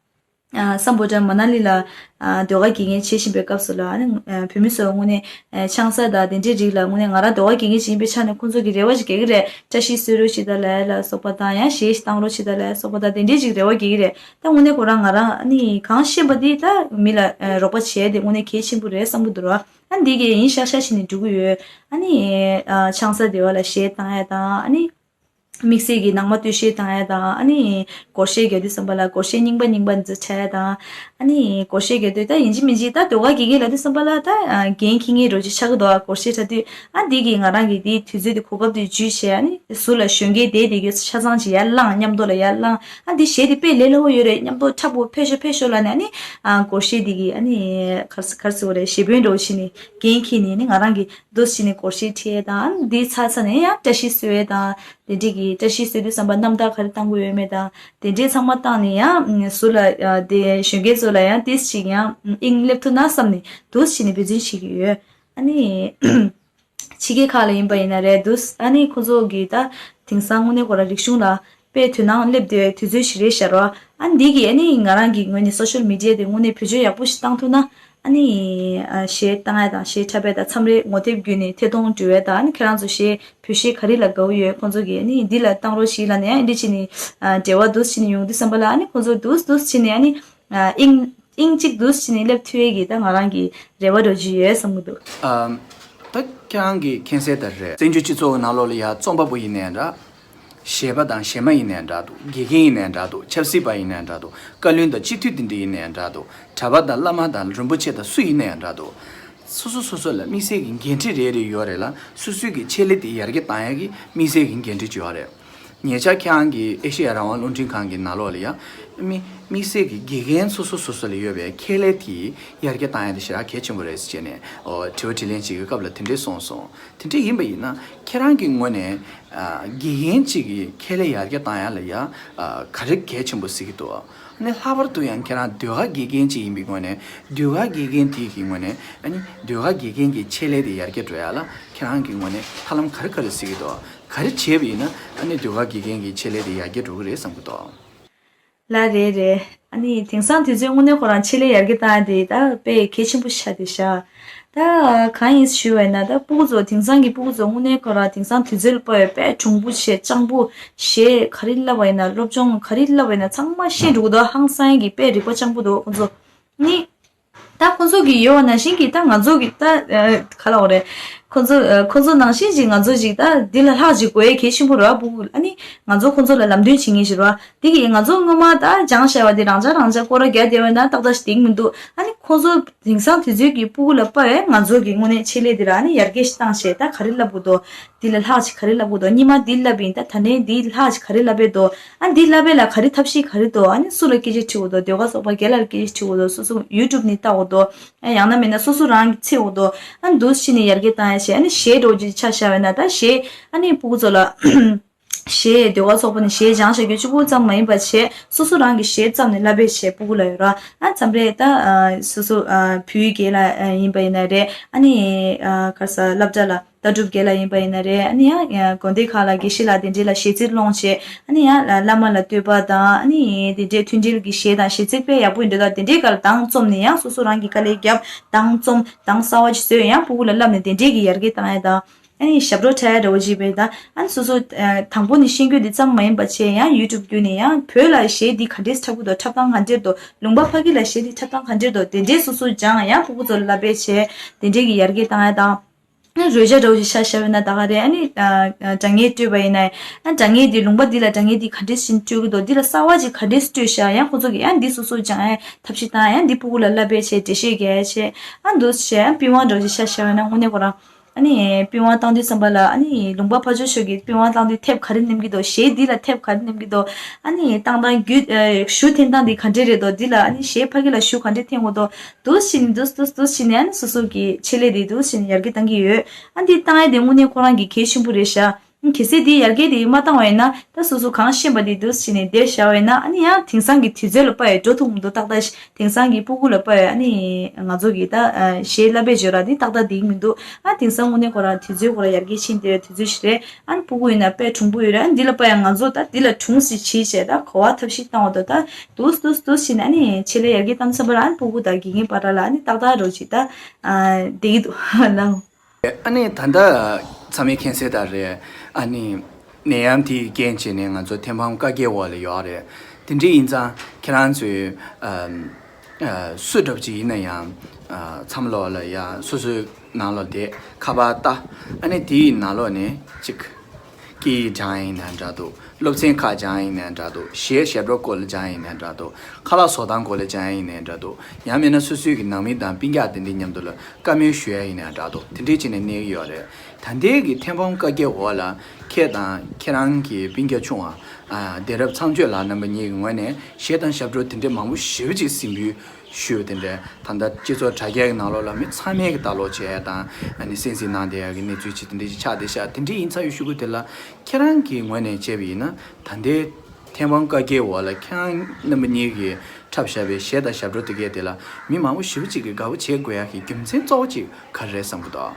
ཨ། སམ་བྷོ་ཊ་མ་ན་ལི་ལ་ཨ་ཟློས་གར་དགེ་རྒན་བྱེད་བཞིན་པའི་སྐབས་སུ་ལ། ཨ་ནི་ཨ་བོད་མི་ཚོ་དངོས་གནས་ཨ་ཆང་ས་དང་དེ་འདྲའི་རིགས་ལ་དངོས་གནས་ང་རང་ཟློས་གར་དགེ་རྒན་ཞིག་ཡིན་པའི་ཆ་ནས་ཁོང་ཚོ་གིས་རེ་བ་ཞིག་རྒྱག་གི་རེད། བཀྲ་ཤིས་གསོལ་རོགས་ཞིག་དང་ལབ་ཡ་ལ་སོགས་པ་དང་། ཡང་གཞས་ཤིག་བཏང་རོགས་ཞིག་དང་ལབ་ཡ་ལ་སོགས་པ་དང་། དེ་འདྲའི་ཅིག་རེ་བ་རྒྱག་གི་རེད། ད་དངོས་གནས་ཁོ་རང་ང་རང་ཨ་ནི་གང་ཤེས་པ་དེ་ད་མི་ལ་ཨ་རོགས་པ་བྱས་དེ་དངོས་གནས་གལ་ཆེན་པོ་རེད་བསམ་གྱི་འདུག་ར། ཨ་ནི་འདི་གས་ཡིན་ཤག་ཤག་བྱས་ནས་འགྲོ་གི་ཡོད། ཨ་ནི་ཨ་ཆང་ས་དེ་བ་ལ་གཞས་བཏང་ཡ་དང་། ཨ་ནི། དམིགས་བསལ་གྱི་ནང་མ་སྟོད་གཞས་བཏང་ཡ་དང་། ཨ་ནི་སྒོར་གཞས་རྒྱག་དུས་ཙམ་པ་ལ་སྒོར་གཞས་རྙིང་པ་རྙིང་པ་འདི་འཁྲབ་ཡ་དང་། ཨ་ནི་སྒོར་གཞས་རྒྱག་དུས་ད་ཡིན་གཅིག་མིན་གཅིག་ད་ཟློས་གར་དགེ་རྒན་ལབ་དུས་ཙམ་པ་ལ་ད་འགན་འཁྱེར་མཁན་འདྲ་བོ་ཅིག་ཆགས་ཀྱི་འདུག་ཨ་སྒོར་གཞས་འཁྲབ་དུས། ཨ་འདི་གིས་ང་རང་གི་འདིའི་དུས་ཚོད་འདི་གོ་སྐབས་འདི་བརྒྱུད་བྱས། ཨ་ནི་ཟུར་ལ་གཞོན་སྐྱེས་བསྡད་བསྡད་རྒྱུ་ཆ་ཚང་ཅིག་ཡར་བསླངས། མཉམ་དུ་ལ་ཡར་བསླངས། ཨ་འདི་གཞས་འདི་དཔེ་ལས་སླ་པོ་ཡོད་རེད། མཉམ་དུ་འཁྲབ་དགོས། ཕེབས་ཤོག་ཕེབས་ཤོག་ལབ་ནས། ཨ་ནི་ཨ་སྒོར་གཞས་འདི་གིས་ཨ་ནི་ག་རེ་ག་རེ་ཟེར་དགོས་རེད། གཞས་དཔོན་འདྲ་བོ་བྱས་ནས་འགན་འཁྱེར་ནས། ཨ་ནི་ང་རང་གི་འདུག་སེ་བྱས་ནས་སྒོར་གཞས་འཁྲབ་ཡས་དང་། འདི་ཚར་ཚར་ནས་ཡང་བཀྲ་ཤིས་གསོལ་ཡས་དང་། དེ་འདྲས་ཀྱི་བཀྲ་ཤིས་གསོལ་དུས་ཙམ་པ་རྣམ་ཐར་ག་རེ་བཏང་དགོས་ཡོད་མེད་དང་། དེ་འདྲས་ཚང་མ་བཏང་ནས། ཡང་ཟུར་ལ་དེ་གཞོན་སྐྱེས་ཚོ་ལ་ཡང་ཏོག་ཙམ་ཅིག་ཡང་དབྱིངས་སླེབས་ཐུབ་ན་བསམ་ནས་འདུག་སེ་བྱས་ནས་འབད་བརྩོན་བྱེད་ཀྱི་ཡོད། ཨ་ནི་ཕྱི་རྒྱལ་ཁག་ལ་ཡིན་པ་ཡིན་ན་རེད་འདུག་ཨ་ནི་ཁོ་ཚོ་གི་ད་དེང་སང་དངོས་གནས་ཁོ་རང་རིག་གཞུང་ལ་དཔེ་དོ་སྣང་སླེབས་བསྡད་དུས་ཚོད་ཞིག་རེད་ཤག་ར། ཨ་འདི་གིས་ཨ་ནི་ང་རང་གི་ངོས་ནས་སོ་ཤལ་མི་ཌི་ཡ་དེ་དངོས་གནས་བེད་སྤྱོད་ཡག་པོ་ཞིག་བཏང་ཐུབ་ན། ཨ་ནི་ཨ་གཞས་བཏང་ཡ་དང་གཞས་འཁྲབ་ཡ་དང་། མཚམས་རེ་ངོ་དེབ་བརྒྱུད་ནས་ཐད་གཏོང་འབྲི་ཡ་དང་། ཨ་ནི་ཁྱེད་རང་ཚོ་གཞས་བོད་གཞས་ག་རེ་ལ་དགའ་བོ་ཡོད། ཁོང་ཚོ་གིས་ཨ་ནི་འདི་ལ་བཏང་རོགས་ཞེས་ལབ་ནས། ཨ་འདི་བྱས་ནས་ཨ་འབྲེལ་བ་འདུག་སེ་བྱས་ནས་ཡོང་དུས་ཙམ་པ་ལ། ཨ་ནི་ཁོང་ཚོ་འདུག་འདུག་སེ་བྱས་ནས་ཨ་ནི་ཨ་དབྱིངས་དབྱིངས་གཅིག་འདུག་སེ་བྱས་ནས་སླེབས་ཐུབ་ཡས་ཀྱི་ད་ང་རང་གི་རེ་བ་འདྲ་བོ་ཅིག་ཡོད་བསམ་གྱི་འདུག་ཨམ། ད་ཁྱེད་རང་གིས་མཁྱེན་གསལ་ལྟར་རེད། བཙན་བྱོལ་སྤྱི་ཚོགས་ཀྱི་ནང་ལོགས་ལ་ཡ་རྩོམ་པ་པོ་ཡིན་ནའི་འདྲ། གཞས་པ་དང་གཞས་མ་ཡིན་ནའི་འདྲ་འདུག་དགེ་རྒན་ཡིན་ནའི་འདྲ་འདུག་ཆབ་སྲིད་པ་ཡིན་ནའི་འདྲ་འདུག་བཀའ་བློན་དང་སྤྱི་འཐུས་དེ་འདྲ་ཡིན་ནའི་འདྲ་འདུག་གྲྭ་པ་དང་བླ་མ་དང་རིན་པོ་ཆེ་དང་སུ་ཡིན་ནའི་འདྲ་འདུག་སོ་སོ་སོ་སོ་ལ་དམིགས་བསལ་གྱི་འགན་འཁྲི་རེ་རེ་ཡོད་རེད་ལ། སོ་སོའི་གི་ཆེད་ལས་དེ་ཡར་རྒྱས་བཏང་ཡག་གི་དམིགས་བསལ་གྱི་འགན་འཁྲི་ཅིག་ཡོད་རེད། ཉེ་ཆར་ཁྱེད་རང་གི་ཨེ་ཤེ་ཡ་རང་དབང་རླུང་འཕྲིན་ཁང་གི་ནང་ལོགས་ལ་ཡ། དམིགས་དམིགས་བསལ་གྱི་དགེ་རྒན་སོ་སོ་སོ་སོ་ལ་ཡོད་པའི་ཁྱད་ལས་དེ་ཡར་རྒྱས་བཏང་ཡ་དེ་ཞེ་དྲག་གལ་ཆེན་པོ་རེད་ཟེར་བྱས་ནས། ཨོ། དྲི་བ་དྲིས་ལན་བྱེད་ཀྱི་སྐབས་ལ་དེ་འདྲས་གསུངས་སོང་། དེ་འདྲས་ཡིན་པ་ཡིན་ན་ཁྱེད་རང་གི་ངོས་ནས་ཨ་དགེ་རྒན་གཅིག་གི་ཁྱད་ལས་ཡར་རྒྱས་བཏང་ཡ་ལ་ཡ་ཨ་ག་རེ་གལ་ཆེན་པོ་གཟིགས་ཀྱི་འདུག་ཨ་ནི་ལྷག་པར་དུ་ཡང་ཁྱེད་རང་ཟློས་གར་དགེ་རྒན་གཅིག་ཡིན་པའི་ངོས་ནས། ཟློས་གར་དགེ་རྒན་དེ་གི་ངོས་ནས། ཨ་ནི་ཟློས་གར་དགེ་རྒན་གྱི་ཆེད་ལས་དེ་ཡར་རྒྱས་འགྲོ་ཡ་ལ་ཁྱེད་རང་གི་ངོས་ནས་ཐབས་ལམ་ག་རེ་ག་རེ་གཟིགས་ཀྱི་འདུག་ག་རེ་བྱས་པ་ཡིན་ན་ཨ་ནི་ཟློས་གར་དགེ་རྒན་གྱི་ཆེད་ལས་དེ་ཡར་རྒྱས་འགྲོ་གི་རེད་བསམ་གྱི་འདུག་ལགས་རེད་རེད། ཨ་ནི་དེང་སང་དུས་ཚོད་དངོས་གནས་ཁོ་རང་ཆེད་ལས་ཡར་རྒྱས་བཏང་ཡ་དེ་ད་དཔེ་གལ་ཆེན་པོ་ཆགས་བསྡད་ཤག་ད་གང་ཡིན་ཞུས་པ་ཡིན་ན། ད་སྤུ་གུ་ཚོ་དེང་སང་གི་སྤུ་གུ་ཚོ་དངོས་གནས་ཁོ་རང་དེང་སང་དུས་ཚོད་ལ་དཔག་པའི་དཔེ་གྲུང་པོ་བྱས། སྤྱང་པོ། གཞས་ག་རེ་བསླབ་པ་ཡིན་ན། སློབ་སྦྱོང་ག་རེ་བསླབ་པ་ཡིན་ན་ཚང་མ་ཤེས་འགྲོ་གི་འདུག་ཧང་སང་གི་དཔེ་རིག་པ་སྤྱང་པོ་འདུག་ཁོ་ཚོ། ནི། ད་ཁོ་ཚོ་གི་ཡོད་པ་ནང་བཞིན་གྱི་ད་ང་ཚོ་གི་ད་ཨ་ག་ལབ་དགོས་རེད། ཁོ་ཚོ་ཨ་ཁོ་ཚོ་ནང་བཞིན་ཅིག་ང་ཚོ་ཅིག་ད་འདི་ལས་ལྷག་ཅིག་དགོས་ཡས་གལ་ཆེན་པོ་རེད་བ། སྤུ་གུ། ཨ་ནི་ང་ཚོ་ཁོ་ཚོ་ལ་ལམ་སྟོན་བྱེད་མཁན་ཞིག་རེད་བ། དེ་གི་ང་ཚོ་སྔོན་མ་ད་སྦྱངས་བཞག་པ་དེ་རང་འཇགས་རང་འཇགས་སྐོར་ར་རྒྱག་བསྡད་པ་ཡིན་ན་ཏག་ཏག་ཞིག་འགྲིག་མི་འདུག་ཨ་ནི་ཁོ་ཚོ་དེང་སང་དུས་ཚོད་ཀྱི་སྤུ་གུ་ལ་དཔག་པའི་ང་ཚོ་གི་དངོས་གནས་ཆེད་ལས་དེ་ར། ཨ་ནི་ཡར་རྒྱས་ཤིག་བཏང་བྱས། ད་ག་རེ་བསླབ་དགོས་འདུག་འདི་ལས་ལྷག་ཅིག་ག་རེ་བསླབ་དགོས་འདུག་སྔོན་མ་འདི་བསླབ་པ་ཡིན། ད་ད་ནས་འདི་ལས་ལྷག་ཅིག་ག་རེ་བསླབ་པ་འདུག་ཨ་འདི་བསླབ་པ་ལ་ག་རེ་ཐབས་ཤེས་ག་རེ་འདུག་ཨ་ནི་སུ་ལ་སྐད་ཆ་དྲི་དགོས་འདུག་ཟློས་གར་ཚོགས་པ་སྒེར་ལ་སྐད་ཆ་དྲི་དགོས་འདུག་སོ་སོ་ཡུ་ཊུབ་ནས་ལྟ་དགོས་འདུག་ཨ་ཡང་ན་མིན་ན་སོ་སོ་རང་གིས་འཚོལ་དགོས་འདུག་ཨ་འདུག་སེ་བྱས་ནས་ཡར་རྒྱས་བཏང་ཡ་བྱས། ཨ་ནི་གཞས་འདྲ་བོ་ཅིག་ཆ་བཞག་པ་ཡིན་ན། ད་གཞས་ཨ་ནི་སྤུ་གུ་ཚོ་ལ་ གཞས་ཟློས་གར་ཚོགས་པ་ནས་གཞས་སྦྱངས་བཞག་རྒྱུ་གཅིག་པུ་ཙམ་མ་ཡིན་པ་བྱས། སོ་སོ་རང་གི་གཞས་བརྩམས་ནས་བསླབ་པའི་བྱས་སྤུ་གུ་ལ་ཡོད་ར། ཨ་མཚམས་རེ་ད་ཨ་སོ་སོ་ཨ་བོད་ཡིག་སྐད་ལ་ཨ་ཡིན་པ་ཡིན་ན་རེད། ཨ་ནི་ཨ་ག་རེ་ཟ་སློབ་གྲྭ་ལ་ལྟ་གྲུབ་སྐད་ལ་ཡིན་པ་ཡིན་ན་རེད། ཨ་ནི་ཡང་ཨ་དགོན་སྡེ་ཁག་ལ་དགེ་བཤེས་ལགས་དེ་འདྲས་ལ་གཞས་ཚིག་སློང་བྱས། ཨ་ནི་ཡང་བླ་མ་ལ་བསྟོད་པ་དང་། ཨ་ནི་དེ་འདྲས་མཐུན་སྒྲིལ་གྱི་གཞས་དང་། གཞས་ཚིག་དཔེ་ཡག་པོ་ཡིན་འདྲ་ད་དེ་འདྲས་ག་ལ་གདངས་རྩོམ་ནས་ཡང་སོ་སོ་རང་གིས་དཀའ་ལས་བརྒྱབ། གདངས་རྩོམ། གདངས་གསར་བ་ཅིག་བཟོས། ཡང་སྤུ་གུ་ལ་བསླབ་ནས་དེ་འདྲས་ཀྱི་ཡར་རྒྱས་བཏང་ཡ་དང་། ཨ་ནི་ཞབས་བྲོ་འཁྲབ་ཡ་འདྲ་བོ་ཅིག་བྱས་དང་། ཨ་ནི་སོ་སོ་ཨ་དང་པོ་ནས་ཤེས་རྒྱུ་འདི་ཙམ་མ་ཡིན་པ་བྱས། ཡང་ཡུ་ཊུབ་བརྒྱུད་ནས་ཡང་བོད་ལ་གཞས་འདི་ག་འདྲས་འཁྲབ་ཀྱི་འདུག་འཁྲབ་སྟངས་ག་འདྲས་འདུག་ལུང་པ་ཕ་གི་ལ་གཞས་འདི་འཁྲབ་སྟངས་ག་འདྲས་འདུག་དེ་འདྲས་སོ་སོ་སྦྱངས། ཡང་སྤུ་གུ་ཚོ་ལ་བསླབ་པའི་བྱས། དེ་འདྲས་ཀྱི་ཡར་རྒྱས་བཏང་ཡ་དང་། ཨ་ནི་རོལ་ཆ་འདྲ་བོ་ཞིག་ཤར་ཤར་བས་ན་ད་ག་རེ། ཨ་ནི་ཨ་ཨ་སྒྲ་སྙན་སྤྲོད་པ་ཡིན་ན། ཨ་སྒྲ་སྙན་འདི་ལུང་པ་འདི་ལ་སྒྲ་སྙན་འདི་ག་འདྲས་ཤིག་སྤྲོད་ཀྱི་འདུག་འདི་ལ་གསར་བ་ཅིག་ག་འདྲས་སྤྲོད་ཤག་ཡང་ཁོ་ཚོ་གིས་ཡང་འདི་སོ་སོ་སྦྱང་ཡ་ཐབས་ཤེས་བཏང་། ཡང་འདི་སྤུ་གུ་ལ་བསླབ་པའི་བྱས། འགྲེལ་བཤད་རྒྱག་ཡ་བྱས། ཨ་འདུག་སེ་བྱས། ཨ་པི་ཝང་འདྲ་བོ་ཞིག་ཤར་ཤར་བས་ན་དངོས་གནས་ཁོ་རང་། ཨ་ནི་པི་ཝང་བཏང་དུས་ཙམ་པ་ལ། ཨ་ནི་ལུང་པ་ཕར་ཕྱོགས་ཤོག་གིས་པི་ཝང་བཏང་དུས་ཐེབས་ག་རེ་ནེམ་གྱི་འདུག་གཞས་འདི་ལ་ཐེབས་ག་རེ་ནེམ་གྱི་འདུག་ཨ་ནི་བཏང་སྟངས་རྒྱུ་ཨ་གཞུ་འཐེན་སྟངས་འདི་ག་འདྲས་རེད་འདུག་འདི་ལ་ཨ་ནི་གཞས་ཕ་གི་ལ་གཞུ་ག་འདྲས་འཐེན་དགོས་འདུག་འདུག་སེ་བྱས་ནས། འདུག་འདུག་འདུག་སེ་བྱས་ནས། ཨ་ནི་སོ་སོ་གི་ཆེད་ལས་དེ་འདུག་སེ་བྱས་ནས་ཡར་རྒྱས་བཏང་གི་ཡོད། ཨ་འདི་བཏང་ཡ་དེ་དངོས་གནས་ཁོ་རང་གི་གལ་ཆེན་པོ་རེད་ཤག་གལ་སྲིད་དེ་ཡར་རྒྱས་དེ་མ་བཏང་བ་ཡིན་ན། ད་སོ་སོ་གང་ཤེས་པ་དེ་འདུག་སེ་བྱས་ནས་དེབ་བཞག་པ་ཡིན་ན། ཨ་ནི་ཡང་དེང་སང་གི་དུས་ཚོད་ལ་དཔག་ཡོད། འགྲོ་ཐུབ་མི་འདུག་ཏག་ཏག་ཞིག་དེང་སང་གི་སྤུ་གུ་ལ་དཔག་ཡོད། ཨ་ནི་ང་ཚོ་གི་ད་ཨ་གཞས་བསླབ་པའི་སྦྱོར་ར་འདི་ཏག་ཏག་བསྡད་ཀྱི་མི་འདུག་ཨ་དེང་སང་དངོས་གནས་ཁོ་རང་དུས་ཚོད་ཁོ་རང་ཡར་རྒྱས་ཕྱིན་བསྡད་པའི་དུས་ཚོད་ཞིག་རེད། ཨ་ནི་སྤུ་གུ་ཡིན་ན་དཔེ་གྲུང་པོ་ཡོད་རེད། ཨ་ནི་འདི་ལ་དཔག་ཡོད། ང་ཚོ་ད་འདི་ལ་གྲུང་ཟིག་བྱེད་བྱས། ད་གོ་བ་ཐབས་ཤེས་བཏང་བ་དང་། ད་འདུག་སེ་འདུག་སེ་འདུག་སེ་བྱས་ནས། ཨ་ནི་ཆེད་ལས་ཡར་རྒྱས་བཏང་ཙམ་པ་ལ། ཨ་ནི་སྤུ་གུ་དང་དགེ་རྒན་བར་ལ་ཨ་ནི་ཏག་ཏག་རོ་ཅིག་ད་ཨ་བསྡད་ཀྱི་འདུག་ལགས། ཨ་ནི་ད་ལྟ་ཚང་མས་མཁྱེན་གསལ་ལྟར་རེད། ཨ་ནི་ནད་ཡམས་དེའི་རྐྱེན་བྱས་ནས་ང་ཚོ་ཐེམ་སྤམ་བཀའ་བརྒྱད་འོག་ལ་ཡོད་རེད། དེ་འདྲ་ཡིན་ཙང་ཁྱེད་རང་ཚོས་ཨམ་ཨ་སུ་འདྲ་པོ་ཅིག་ཡིན་ན་ཡང་། ཨ་མཚམས་ལོགས་ལ་ཡ་སོ་སོའི་ནང་ལོགས་བསྡད། ཁ་པར་ལྟ། ཨ་ནི་དེའི་ནང་ལོགས་ནས་ཅིག་སྐད་ཡིག་སྦྱང་ཡ་ཡིན་ན་འདྲ་འདུག་སློབ་ཚན་ཁག་སྦྱང་ཡ་ཡིན་ན་འདྲ་འདུག་གཞས་ཞབས་བྲོ་སྐོར་ལ་སྦྱང་ཡ་ཡིན་ན་འདྲ་འདུག་ཁ་ལག་བཟོ་སྟངས་སྐོར་ལ་སྦྱང་ཡ་ཡིན་ན་འདྲ་འདུག་ཡང་མིན་ན་སོ་སོའི་གི་ནང་མི་དང་སྤུན་ཀྱག་དེ་འདྲའི་མཉམ་དུ་ལ་བཀའ་མོལ་ཞུ་ཡ་ཡིན་ན་འདྲ་འདུག་དེ་འདྲའི་བྱས་ནས་གནས་ཀྱི་ཡོད་རེད། ད་ལྟའི་གི་ཐེམ་སྤམ་བཀའ་བརྒྱད་འོག་ལ་ཁྱེད་དང་ཁྱེད་རང་གི་སྤུན་ཀྱག་ཆུང་བ་ཨ་བདེ་རབ་ཚངས་སྤྱོད་ལགས་རྣམ་པ་གཉིས་ཀྱི་ངོས་ནས་གཞས་དང་ཞབས་བྲོ་དེ་འདྲའི་མང་པོ་ཞེ་པོ་ཅིག་གཟིགས་འབུལ་ཞུས་པ་དེ་འདྲ། ད་ལྟ་སྤྱི་ཚོགས་དྲ་རྒྱ་གི་ནང་ལོགས་ལ་མི་ཚང་མས་གི་ལྟ་ཀློག་བྱས་དང་། ཨ་ནི་གསན་གཟིགས་གནང་བསྡད་ཡ་གི་གནས་ཚུལ་ཅིག་དེ་འདྲ་ཅིག་ཆགས་བསྡད་ཤག་དེ་འདྲ་ཡིན་ཙང་ཡོད་ཞུ་གི། དེ་ལ་ཁྱེད་རང་གི་ངོས་ནས་བྱས་པ་ཡིན་ན། ད་ལྟའི་ཐེམ་སྤམ་བཀའ་བརྒྱད་འོག་ལ་ཁྱེད་རང་རྣམ་པ་གཉིས་ཀྱིས་འཁྲབ་བཞག་པའི་གཞས་དང་ཞབས་བྲོ་དེ་གས་དེ་ལ་མི་མང་པོ་ཞེ་པོ་ཅིག་གིས་དགའ་པོ་བྱེད་དགོས་ཡ་གི་རྒྱུ་མཚན་གཙོ་བོ་ཅིག་ག་རེ་རེད་བསམ་གི་འདུག་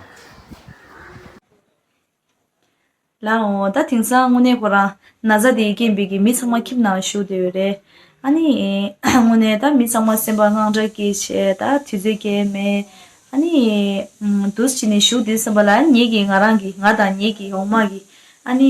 ལགས་འོང་། ད་དེང་སང་དངོས་གནས་ཁོ་རང་ན་ཚ་དེའི་རྐྱེན་པས་ཀྱི་མི་ཚང་མ་ཁྱིམ་ནང་བཞུགས་བསྡད་ཡོད་རེད། ཨ་ནི་དངོས་གནས་ད་མི་ཚང་མ་སེམས་པ་དངངས་སྐྲག་སྐྱེས་བྱས། ད་དུས་ཚོད་སྐྱེལ་མེད། ཨ་ནི་འདུག་སེ་བྱས་ནས་བཞུགས་དུས་ཙམ་པ་ལ། ངེད་ཀྱིས་ང་རང་གི་ང་དང་ངེད་ཀྱི་འོག་མ་གི་ཨ་ནི་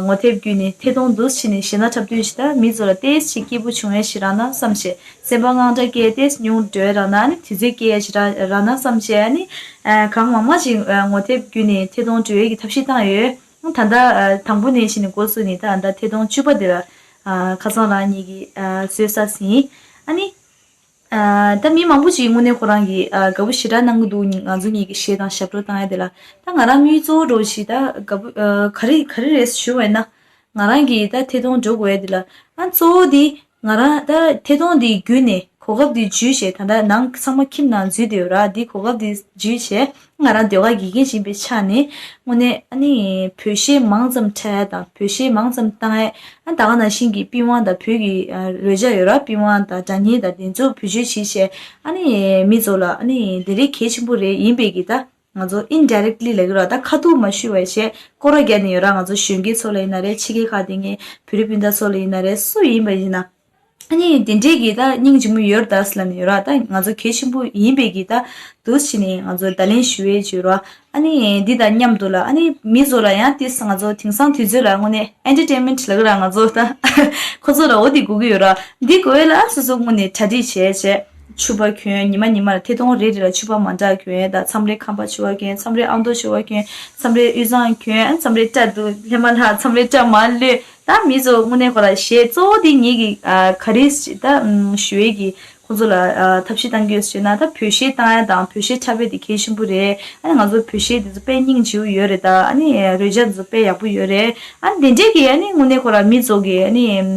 ངོ་དེབ་བརྒྱུད་ནས་ཐད་གཏོང་འདུག་སེ་བྱས་ནས་གཞས་སྣ་འཁྲབ་དུས་ཤིག་ད་མི་ཚོ་ལ་ཏོག་ཙམ་སྐྱིད་པོ་བྱུང་ཡ་ཞིག་རག་ན་བསམ་བྱས། སེམས་པ་དངངས་སྐྲག་སྐྱེས་ཏེ་ཉུང་འགྲོ་རག་ན། ཨ་ནི་དུས་ཚོད་སྐྱེལ་ཡ་ཞིག་རག་རག་ན་བསམ་བྱས། ཨ་ནི་ཨ་གང་མང་མང་ཞིག་ཨ་ངོ་དེབ་བརྒྱུད་ནས་ཐད་གཏོང་འགྲོ་ཡས་ཀྱི་ཐབས་ཤེས་བཏང་ཡོད། ཨ་ད་ལྟ་ཨ་དང་པོ་ནས་བྱས་ནས་འགོ་བཙུགས་ནས་ད་ད་ཐད་གཏོང་བཅུ་པ་དེ་ལ་ཨ་ཁ་སང་རང་ཉིད་ཀྱིས་ཨ་བཟོས་ཚར་ཟིན། ཨ་ནི་ཨ་ད་མི་མང་པོ་ཞིག་དངོས་གནས་ཁོ་རང་གིས་ཨ་དགའ་པོ་ཞེ་དྲག་གནང་གི་འདུག་ང་ཚོ་གཉིས་ཀྱི་གཞས་དང་ཞབས་བྲོ་བཏང་ཡ་དེ་ལ། ད་ང་རང་དངུལ་གཙོ་བོ་འདྲ་བོ་ཞིག་ད་དགའ་པོ་ཨ་ག་རེ་ག་རེ་རེད་ཞུ་བ་ཡིན་ན། ང་རང་གིས་ད་ཐད་གཏོང་འགྲོ་དགོས་ཡ་དེ་ལ། ཨ་གཙོ་བོ་དེ་ང་རང་ད་ཐད་གཏོང་འདི་བརྒྱུད་ནས་གོ་སྐབས་འདི་འཇུས་བྱས། ད་ལྟ་ནང་ཚང་མ་ཁྱིམ་ནང་འཛུལ་བསྡད་ཡོད་ར། འདི་གོ་སྐབས་འདི་འཇུས་བྱས་ང་རང་ཟློས་གར་དགེ་རྒན་ཡིན་པའི་ཆ་ནས། དངོས་གནས་ཨ་ནི་བོད་གཞས་མང་ཙམ་འཁྲབ་ཡ་དང་། བོད་གཞས་མང་ཙམ་བཏང་ཡ། ཨ་ད་ག་ནང་བཞིན་གྱི་པི་ཝང་དང་བོད་ཀྱི་ཨ་རོལ་ཆ་ཡོད་ར། པི་ཝང་དང་སྒྲ་སྙན་དང་དེ་ཚོ་བེད་སྤྱོད་བྱས་བྱས། ཨ་ནི་མི་ཚོ་ལ་ཨ་ནི་དེ་རིགས་གལ་ཆེན་པོ་རེད། ཡིན་པའི་གི་ད་ང་ཚོ་ཨིན་ཌའི་རེག་ལི་ལབ་ཀྱི་ར། ད་ཁ་ཐུག་མ་ཞུས་པ་བྱས་སྐོར་ར་རྒྱག་ནས་ཡོད་ར། ང་ཚོ་གཞོན་སྐྱེས་ཚོ་ལ་ཡིན་ན་རེད། ཕྱི་རྒྱལ་ཁག་དེ་ངའི་བོད་རིགས་སྤུན་ཟླ་ཚོ་ལ་ཡིན་ན་རེད། སུ་ཡིན་པ་ཡིན་ན། ཨ་ནི་དེ་འདྲས་ཀྱི་ད་སྙིང་རྗེ་མོ་ཡོད་རེད་ད་ཟེར་ལབ་ནས་ཡོད་ར། ད་ང་ཚོ་གལ་ཆེན་པོ་ཡིན་པའི་གི་ད་འདུག་སེ་བྱས་ནས་ང་ཚོ་བརྡ་ལན་ཞུ་ཡས་ཅིག་ཡོད་ར། ཨ་ནི་འདི་དང་མཉམ་དུ་ལ་ཨ་ནི་མི་ཚོ་ལ་ཡང་ཏིས་ང་ཚོ་དེང་སང་དུས་ཚོད་ལ་དངོས་གནས་ཨེན་ཊར་ཊེན་མེན་ཊི་ལབ་ཀྱི་ར། ང་ཚོ་ད་ཁོ་ཚོ་ལ་འོ་དེ་དགོས་ཀྱི་ཡོད་ར། འདི་དགོས་ཡས་ལ་སོ་སོ་དངོས་གནས་གྲ་སྒྲིག་བྱས་བྱས། ཕྱུ་པ་གྱོན། ཉི་མ་ཉི་མ་ལ་ཐད་གཏོང་རེ་རེ་ལ་ཕྱུ་པ་མ་འདྲ་གྱོན། ད་མཚམས་རེ་ཁམས་པ་ཕྱུ་པ་གྱོན། མཚམས་རེ་ཨ་མདོ་ཕྱུ་པ་གྱོན། མཚམས་རེ་དབུས་གཙང་གྱོན། མཚམས་རེ་སྐྲ་འདུག་ལྷས་མ་ལྷག་མཚམས་རེ་སྐྲ་མ་ལོད། ད་མི་ཚོ་དངོས་གནས་ཁོ་ར་གཞས་གཙོ་བོ་དེ་ངེད་ཀྱི་ཨ་ག་རེ་ད་ཨམ་ཞུ་ཡས་ཀྱི་ཁོ་ཚོ་ལ་ཨ་ཐབས་ཤེས་བཏང་གི་ཡོད་ཟེར་ན། ད་བོད་གཞས་བཏང་ཡ་དང་བོད་གཞས་འཁྲབ་ཡ་དེ་གལ་ཆེན་པོ་རེད། ཨ་ནི་ང་ཚོ་བོད་གཞས་དེ་ཚོ་དཔེ་སྙིང་རྗེ་པོ་ཡོད་རེད། ད་ཨ་ནི་རོལ་ཆ་དེ་ཚོ་དཔེ་ཡག་པོ་ཡོད་རེད། ཨ་ནི་དེ་འདྲས་ཀྱི་ཨ་ནི་དངོས་གནས་ཁོ་ར་མི་ཚོ་གི་ཨ་ནི་ཨམ་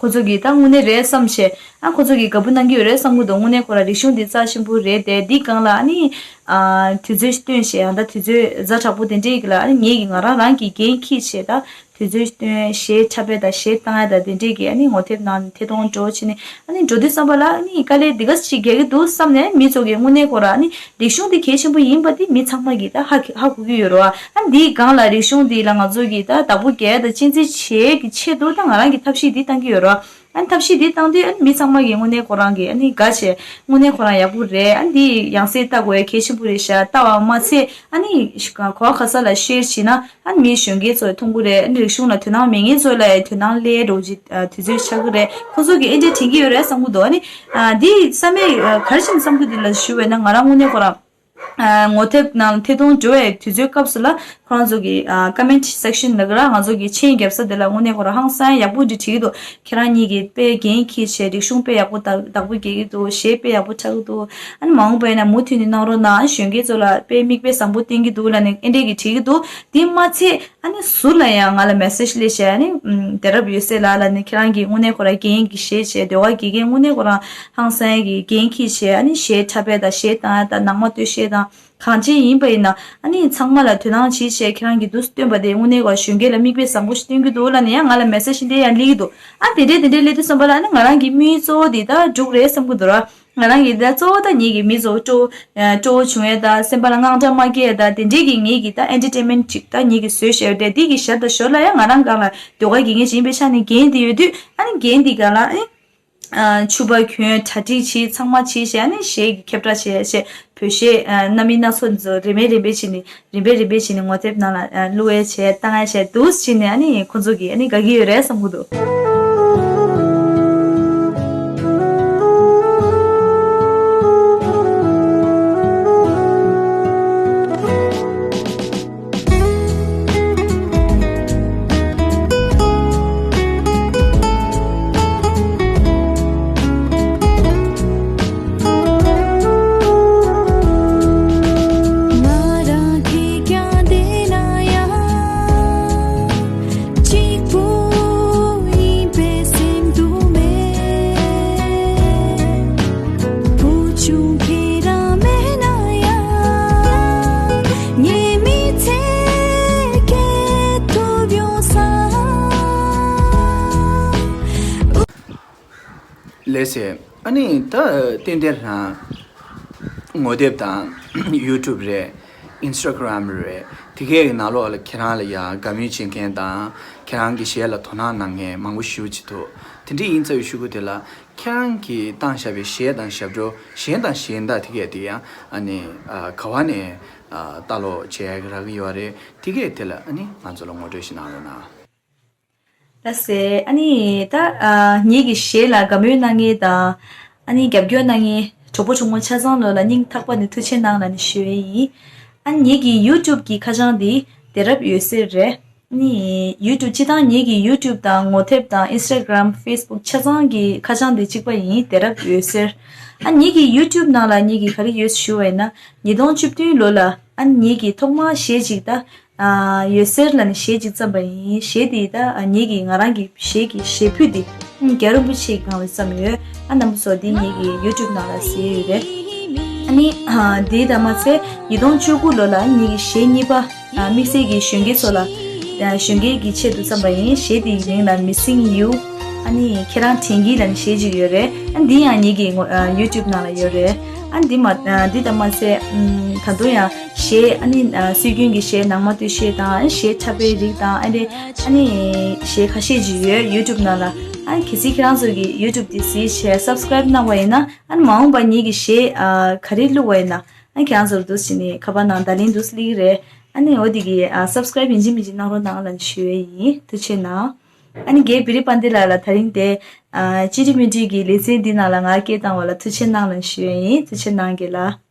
ཁོ་ཚོ་གི་ད་དངོས་གནས་རེད་བསམ་བྱས། ཨ་ཁོ་ཚོ་གི་དགའ་པོ་གནང་གི་ཡོད་རེད་བསམ་གི་འདུག་དངོས་གནས་ཁོ་ར་རིག་གཞུང་འདི་རྩ་ཆེན་པོ་རེད་དེ། འདི་སྒང་ལ་ཨ་ནི་ཨ་དུས་ཚོད་བཏོན་བྱས། ཨ་ད་དུས་ཚོད་ཛ་དྲག་པོ་དེ་འདྲས་ཀྱི་ལ་ཨ་ནི་ངེད་ཀྱི་ང་རང་རང་གི་འགན་འཁྱེར་བྱས། ད་ དུས་ཚོད་བཏོན། གཞས་འཁྲབ་པ་དང་གཞས་བཏང་ཡ་དང་དེ་འདྲས་ཀྱི་ཨ་ནི་ངོ་དེབ་ནང་ཐད་གཏོང་འགྲོ་བྱས་ནས། ཨ་ནི་འགྲོ་དུས་ཙམ་པ་ལ་ཨ་ནི་དཀའ་ལས་འདི་ག་ཅིག་རྒྱག་གི་འདུག་བསམ་ནས། མི་ཚོ་གིས་དངོས་གནས་ཁོ་རང་ཨ་ནི་རིག་གཞུང་འདི་གལ་ཆེན་པོ་ཡིན་པ་འདི་མི་ཚང་མ་གིས་ད་ཧ་གོ་ཧ་གོ་གི་ཡོད་རེད་བ། ཨ་ནི་འདིའི་སྒང་ལ་རིག་གཞུང་འདི་ལ་ང་ཚོ་གིས་ད་བདག་པོ་རྒྱག་ཡ་དང་གཅེས་འཛིན་བྱེད་ཡ་གི་ཆེད་དུ་ད་ང་རང་གིས་ཐབས་ཤེས་འདི་བཏང་གི་ཡོད་རེད་བ། ཨ་ནི་ཐབས་ཤེས་འདི་བཏང་དུས་ཨ་ནི་མི་ཚང་མ་གིས་དངོས་གནས་ཁོ་རང་གིས་ཨ་ནི་དགའ་བྱས། དངོས་གནས་ཁོ་རང་ཡག་པོ་རེད། ཨ་ནི་འདི་ཡང་སེ་ལྟ་དགོས་ཡ་གལ་ཆེན་པོ་རེད་ཤག་ལྟ་བ་མ་ཚད་ཨ་ནི་ག་བ་ག་ས་ལ་ཤེར་བྱས་ན། ཨ་ནི་མི་གཞོན་སྐྱེས་ཚོ་མཐོང་གི་རེད། ཨ་ནི་རིག་གཞུང་ལ་དོ་སྣང་མེད་མཁན་ཚོ་ལ་དོ་སྣང་སླེབས་འགྲོ་གི་དུས་ཚོད་ཆགས་ཀྱི་རེད། ཁོ་ཚོ་གིས་ཨེ་འདྲས་དྲན་གྱི་ཡོད་རེད་བསམ་གྱི་འདུག་ཨ་ནི་ཨ་འདི་བསམ་པའི་ཨ་ག་རེ་བྱས་ནས་བསམ་གྱི་འདུག་ལབ་ཞུས་པ་ཡིན་ན། ང་རང་དངོས་གནས་ཁོ་རང་ཨ་ངོ་དེབ་ནང་ཐད་གཏོང་འགྲོ་བའི་དུས་ཚོད་སྐབས་སུ་ལ་ཁོ་རང་ཚོ་གི་ཨ་ཀོ་མེན་ཊི་སེག་ཤན་ལབ་ཀྱི་རེད། ང་ཚོ་གི་མཆན་རྒྱབ་ས་དེ་ལ་དངོས་གནས་ཁོ་རང་ཧང་སང་ཡག་པོ་འདྲ་བྲིས་ཀྱི་འདུག་ཁྱེད་རང་གཉིས་ཀྱིས་དཔེ་འགན་འཁྱེར་བྱས། རིག་གཞུང་དཔེ་ཡག་པོ་བདག་བདག་པོ་རྒྱག་གི་འདུག་གཞས་དཔེ་ཡག་པོ་འཁྲབ་ཀྱི་འདུག་ཨ་ནི་མ་འོངས་པ་ཡིན་ན་མུ་མཐུད་ནས་གནང་རོགས་གནང་། གཞོན་སྐྱེས་ཚོ་ལ་དཔེ་མིག་དཔེ་བཟང་པོ་བསྟན་གྱི་འདུག་ལབ་ནས་ཨེ་འདྲས་ཀྱི་བྲིས་ཀྱི་འདུག་དེ་མ་ཚད་ཨ་ནི་ཟུར་ལ་ཡང་ང་ལ་མེ་སེ་ཇི་སླེབས་བྱས། ཨ་ནི་ཨམ་དེ་རབ་ཡོད་སེ་ལགས་ལ་ནི་ཁྱེད་རང་གིས་དངོས་གནས་ཁོ་རང་འགན་གྱི་གཞས་བྱས། ཟློས་གར་དགེ་རྒན་དངོས་གནས་ཁོ་རང་ཧང་སང་གི་འགན་འཁྱེར་བྱས། ཨ་ནི་གཞས་འཁྲབ་པ་དང་གཞས་བཏང་ཡ་དང་ནང་མ་སྟོད་གཞས་དང་གང་ཅི་ཡིན་པ་ཡིན་ན་ཨ་ནི་ཚང་མ་ལ་དོ་སྣང་བྱེད་བྱས། ཁྱེད་རང་གིས་འདུག་སེ་སྟོན་པ་དེ་དངོས་གནས་ཁོ་གཞོན་སྐྱེས་ལ་མིག་དཔེ་བཟང་པོ་ཞིག་སྟོན་གྱི་འདུག་ལབ་ནས་ཡང་ང་ལ་མེ་སེ་ཇི་འདི་ཡང་སླེབས་ཀྱི་འདུག་ཨ་དེ་འདྲས་དེ་འདྲས་སླེབས་དུས་ཙམ་པ་ལ་ཨ་ནི་ང་རང་གི་དམིགས་ཡུལ་གཙོ་བོ་འདི་ད་འགྲུབ་རེད་བསམ་གྱི་འདུག་ར། ང་རང་གིས་ད་གཙོ་བོ་ད་ངེད་ཀྱི་མི་ཚོ་སྤྲོ་སྤྲོ་བོ་བྱུང་ཡས་དང་སེམས་པ་ལ་དངངས་སྐྲག་མ་སྐྱེ་ཡས་དང་དེ་འདྲས་ཀྱི་ངེད་ཀྱི་ད་ཨེན་ཊར་ཊེན་མེན་ཊི་ཅིག་ད་ངེད་ཀྱིས་བཟོས་བཞག་ཡོད་དེ། འདི་གི་ཞར་དང་ཞོར་ལ་ཡང་ང་རང་སྒང་ལ་ཟློས་གར་དགེ་རྒན་ཞིག་ཡིན་པའི་ཆ་ནས་འགན་འདི་ཡོད་དུས། ཨ་ནི་འགན་འདི་སྒང་ལ་ཨ་ནི་ཨ་ཕྱུ་པ་གྱོན། གྲ་སྒྲིག་བྱེད། ཚང་མ་བྱེད་བྱས། ཨ་ནི་གཞས་ཀྱི་ཁྱབ་བསྒྲགས་བྱེད་བྱས། བོད་གཞས་ཨ་སྣ་མིན་སྣ་ཚོགས་འདི་ཚོ་རིམ་པས་རིམ་པས་བྱས་ནས། རིམ་པས་རིམ་པས་བྱས་ནས་ངོ་དེབ་ནང་ལ་ཨ་བླུག་ཡས་བྱས། བཏང་ཡས་བྱས། འདུག་སེ་བྱས་ནས་ཨ་ནི་ཁོ་ཚོ་གིས་ཨ་ནི་དགའ་གི་ཡོད་རེད་བསམ་གྱི་འདུག་ང་རང་ཁྱེད་ཀྱང་བསྡད་ན་ཡང་གཅིག་པུ་ཡིན་པའི་སེམས་སྡུག་མེད། བུ་ཆུང་ཁྱེད་རང་མེད་ན་ཡང་ངའི་མི་ཚེ་སྐྱེལ་ཐུབ་ཡོང་ས། ལགས་སེ། ཨ་ནི་ད་ཏན་ཏན་རང་ངོ་དེབ་དང་ཡུ་ཊུབ་རེད། ཨིན་སི་ཊ་གྷི་རམ་རེད། དེ་གའི་ནང་ལོགས་ལ་ཁྱེད་རང་ལ་ཡང་དགའ་མོས་བྱེད་མཁན་དང་ཁྱེད་རང་གི་གཞས་ལ་དོ་སྣང་གནང་མཁན་མང་པོ་ཞེ་པོ་ཅིག་འདུག་དེ་འདྲ་ཡིན་ཙང་ཞུ་གི་དེ་ལ་ཁྱེད་རང་གིས་བཏང་བཞག་པའི་གཞས་དང་ཞབས་བྲོ། གཞས་དང་གཞས་བདག་དེ་གས་དེ་ཡང་ཨ་ནི་ཨ་ག་བ་ནས་ཨ་ལྟ་ཀློག་བྱེད་ཡག་གི་རག་གི་ཡོད་རེད། དེ་གས་དེ་ལ་ཨ་ནི་ང་ཚོ་ལ་ངོ་སྤྲོད་ཞིག་གནང་རོགས་གནང་། ལགས་སེ། ཨ་ནི་ད་ཨ་ངེད་ཀྱི་གཞས་ལ་དགའ་མོས་གནང་མཁན་དང་། ཨ་ནི་རྒྱབ་སྐྱོར་གནང་མཁན་གྲོགས་པོ་གྲོགས་མོ་ཆ་ཚང་ལོ་ལ་སྙིང་ཐག་པ་ནས་ཐུགས་ཆེ་གནང་ལབ་ནས་ཞུ་ཡས་ཡིན། ཨ་ནི་ངེད་ཀྱི་ཡུ་ཊུབ་ཀྱི་ཁ་བྱང་འདི་དེ་རབ་ཡོད་སེ་རེད། ཨ་ནི་ཡུ་ཊུབ་སྤྱི་བཏང་ངེད་ཀྱི་ཡུ་ཊུབ་དང་ངོ་དེབ་དང་ཨིན་སི་ཊ་གྷི་རམ། ཕེ་སི་བུག་ཆ་ཚང་གི་ཁ་བྱང་འདི་གཅིག་པ་ཡིན། དེ་རབ་ཡོད་སེ། ཨ་ནི་ངེད་ཀྱི་ཡུ་ཊུབ་ནང་ལ་ངེད་ཀྱི་ག་རེ་ཡོད་ཞུ་བ་ཡིན་ན། ཉིས་སྟོང་བཅུ་བདུན་ལོ་ལ་ཨ་ནི་ངེད་ཀྱི་ཐོག་མར་གཞས་གཅིག་ད། ཨ་ཡོད་སེ་ལབ་ནས་གཞས་གཅིག་བརྩམས་པ་ཡིན། གཞས་དེ་ད་ཨ་ངེད་ཀྱི་ང་རང་གི་གཞས་ཀྱི་གཞས་ཕུད་དེ་ཨ་རྒྱལ་བ་རིན་པོ་ཆེའི་སྒང་ལ་བརྩམས་ཡོད། ཨ་རྣམ་པ་ཚོ་དེ་ངེད་ཀྱི་ཡུ་ཊུབ་ནང་ལ་གཟིགས་ཡོད་རེད། ཨ་ནི་ཨ་དེ་དང་མ་ཚད་ཉིས་སྟོང་བཅུ་དགུ་ལོ་ལ་ངེད་ཀྱི་གཞས་གཉིས་པ་ཨ་དམིགས་བསལ་གྱི་གཞོན་སྐྱེས་ཚོ་ལ་ཨ་གཞོན་སྐྱེས་ཀྱི་ཆེད་དུ་བརྩམས་པ་ཡིན། གཞས་དེ་ཡི་མིང་ལ་Missing You། ཨ་ནི་ཁྱེད་རང་དྲན་གྱིས་ལབ་ནས་གཞས་གཅིག་ཡོད་རེད། ཨ་འདི་ཡང་ངེད་ཀྱི་ངོ་ཨ་ཡུ་ཊུབ་ནང་ལ་ཡོད་རེད། ཨ་འདི་མ་ཨ་འདི་དང་མ་ཚད་ཨམ་ད་དུང་ཡང་གཞས་ཨ་ནི་ཨ་སྲོལ་རྒྱུན་གྱི་གཞས་ནང་མ་སྟོད་གཞས་དང་། ཨ་གཞས་འཁྲབ་པའི་རིགས་དང་། ཨ་འདི་ཨ་ནི་གཞས་ཁ་ཤས་ཅིག་ཡོད་ཡུ་ཊུབ་ནང་ལ། ཨ་གལ་སྲིད་ཁྱེད་རང་ཚོ་གིས་ཡུ་ཊུབ་འདི་གཟིགས་བྱས་སབ་སི་ཀ་རེབ་གནང་བ་ཡིན་ན། ཨ་ནི་མ་འོངས་པ་ངེད་ཀྱི་གཞས་ཨ་ག་རེ་བླུགས་པ་ཡིན་ན། ཨ་ཁྱེད་རང་ཚོར་འདུག་སེ་ནི་ཁ་པར་ནང་བརྡ་ལན་འདུག་སེ་སླེབས་ཀྱི་རེད། ཨ་ནི་འོ་དེ་གི་ཨ་སབ་སི་ཀ་རེབ་ཡིན་གཅིག་མིན་གཅིག་གནང་རོགས་གནང་ལབ་ནས་ཞུ་ཡས་ཡིན། ཐུགས་རྗེ་གནང་། ཨ་ནི་རྒན་བི་རི་པཱན་ཏི་ལགས་ལ་དེ་རིང་དེ་ཨ་ཅི་འདྲ་མི་འདྲ་གི་ལེ་ཚན་འདི་ནང་ལ་ང་སྐད་བཏང་བ་ལ་ཐུགས་རྗེ་གནང་ལབ་ཞུ་ཡས་ཡིན། ཐུགས་རྗེ་གནང་རྒན་ལགས།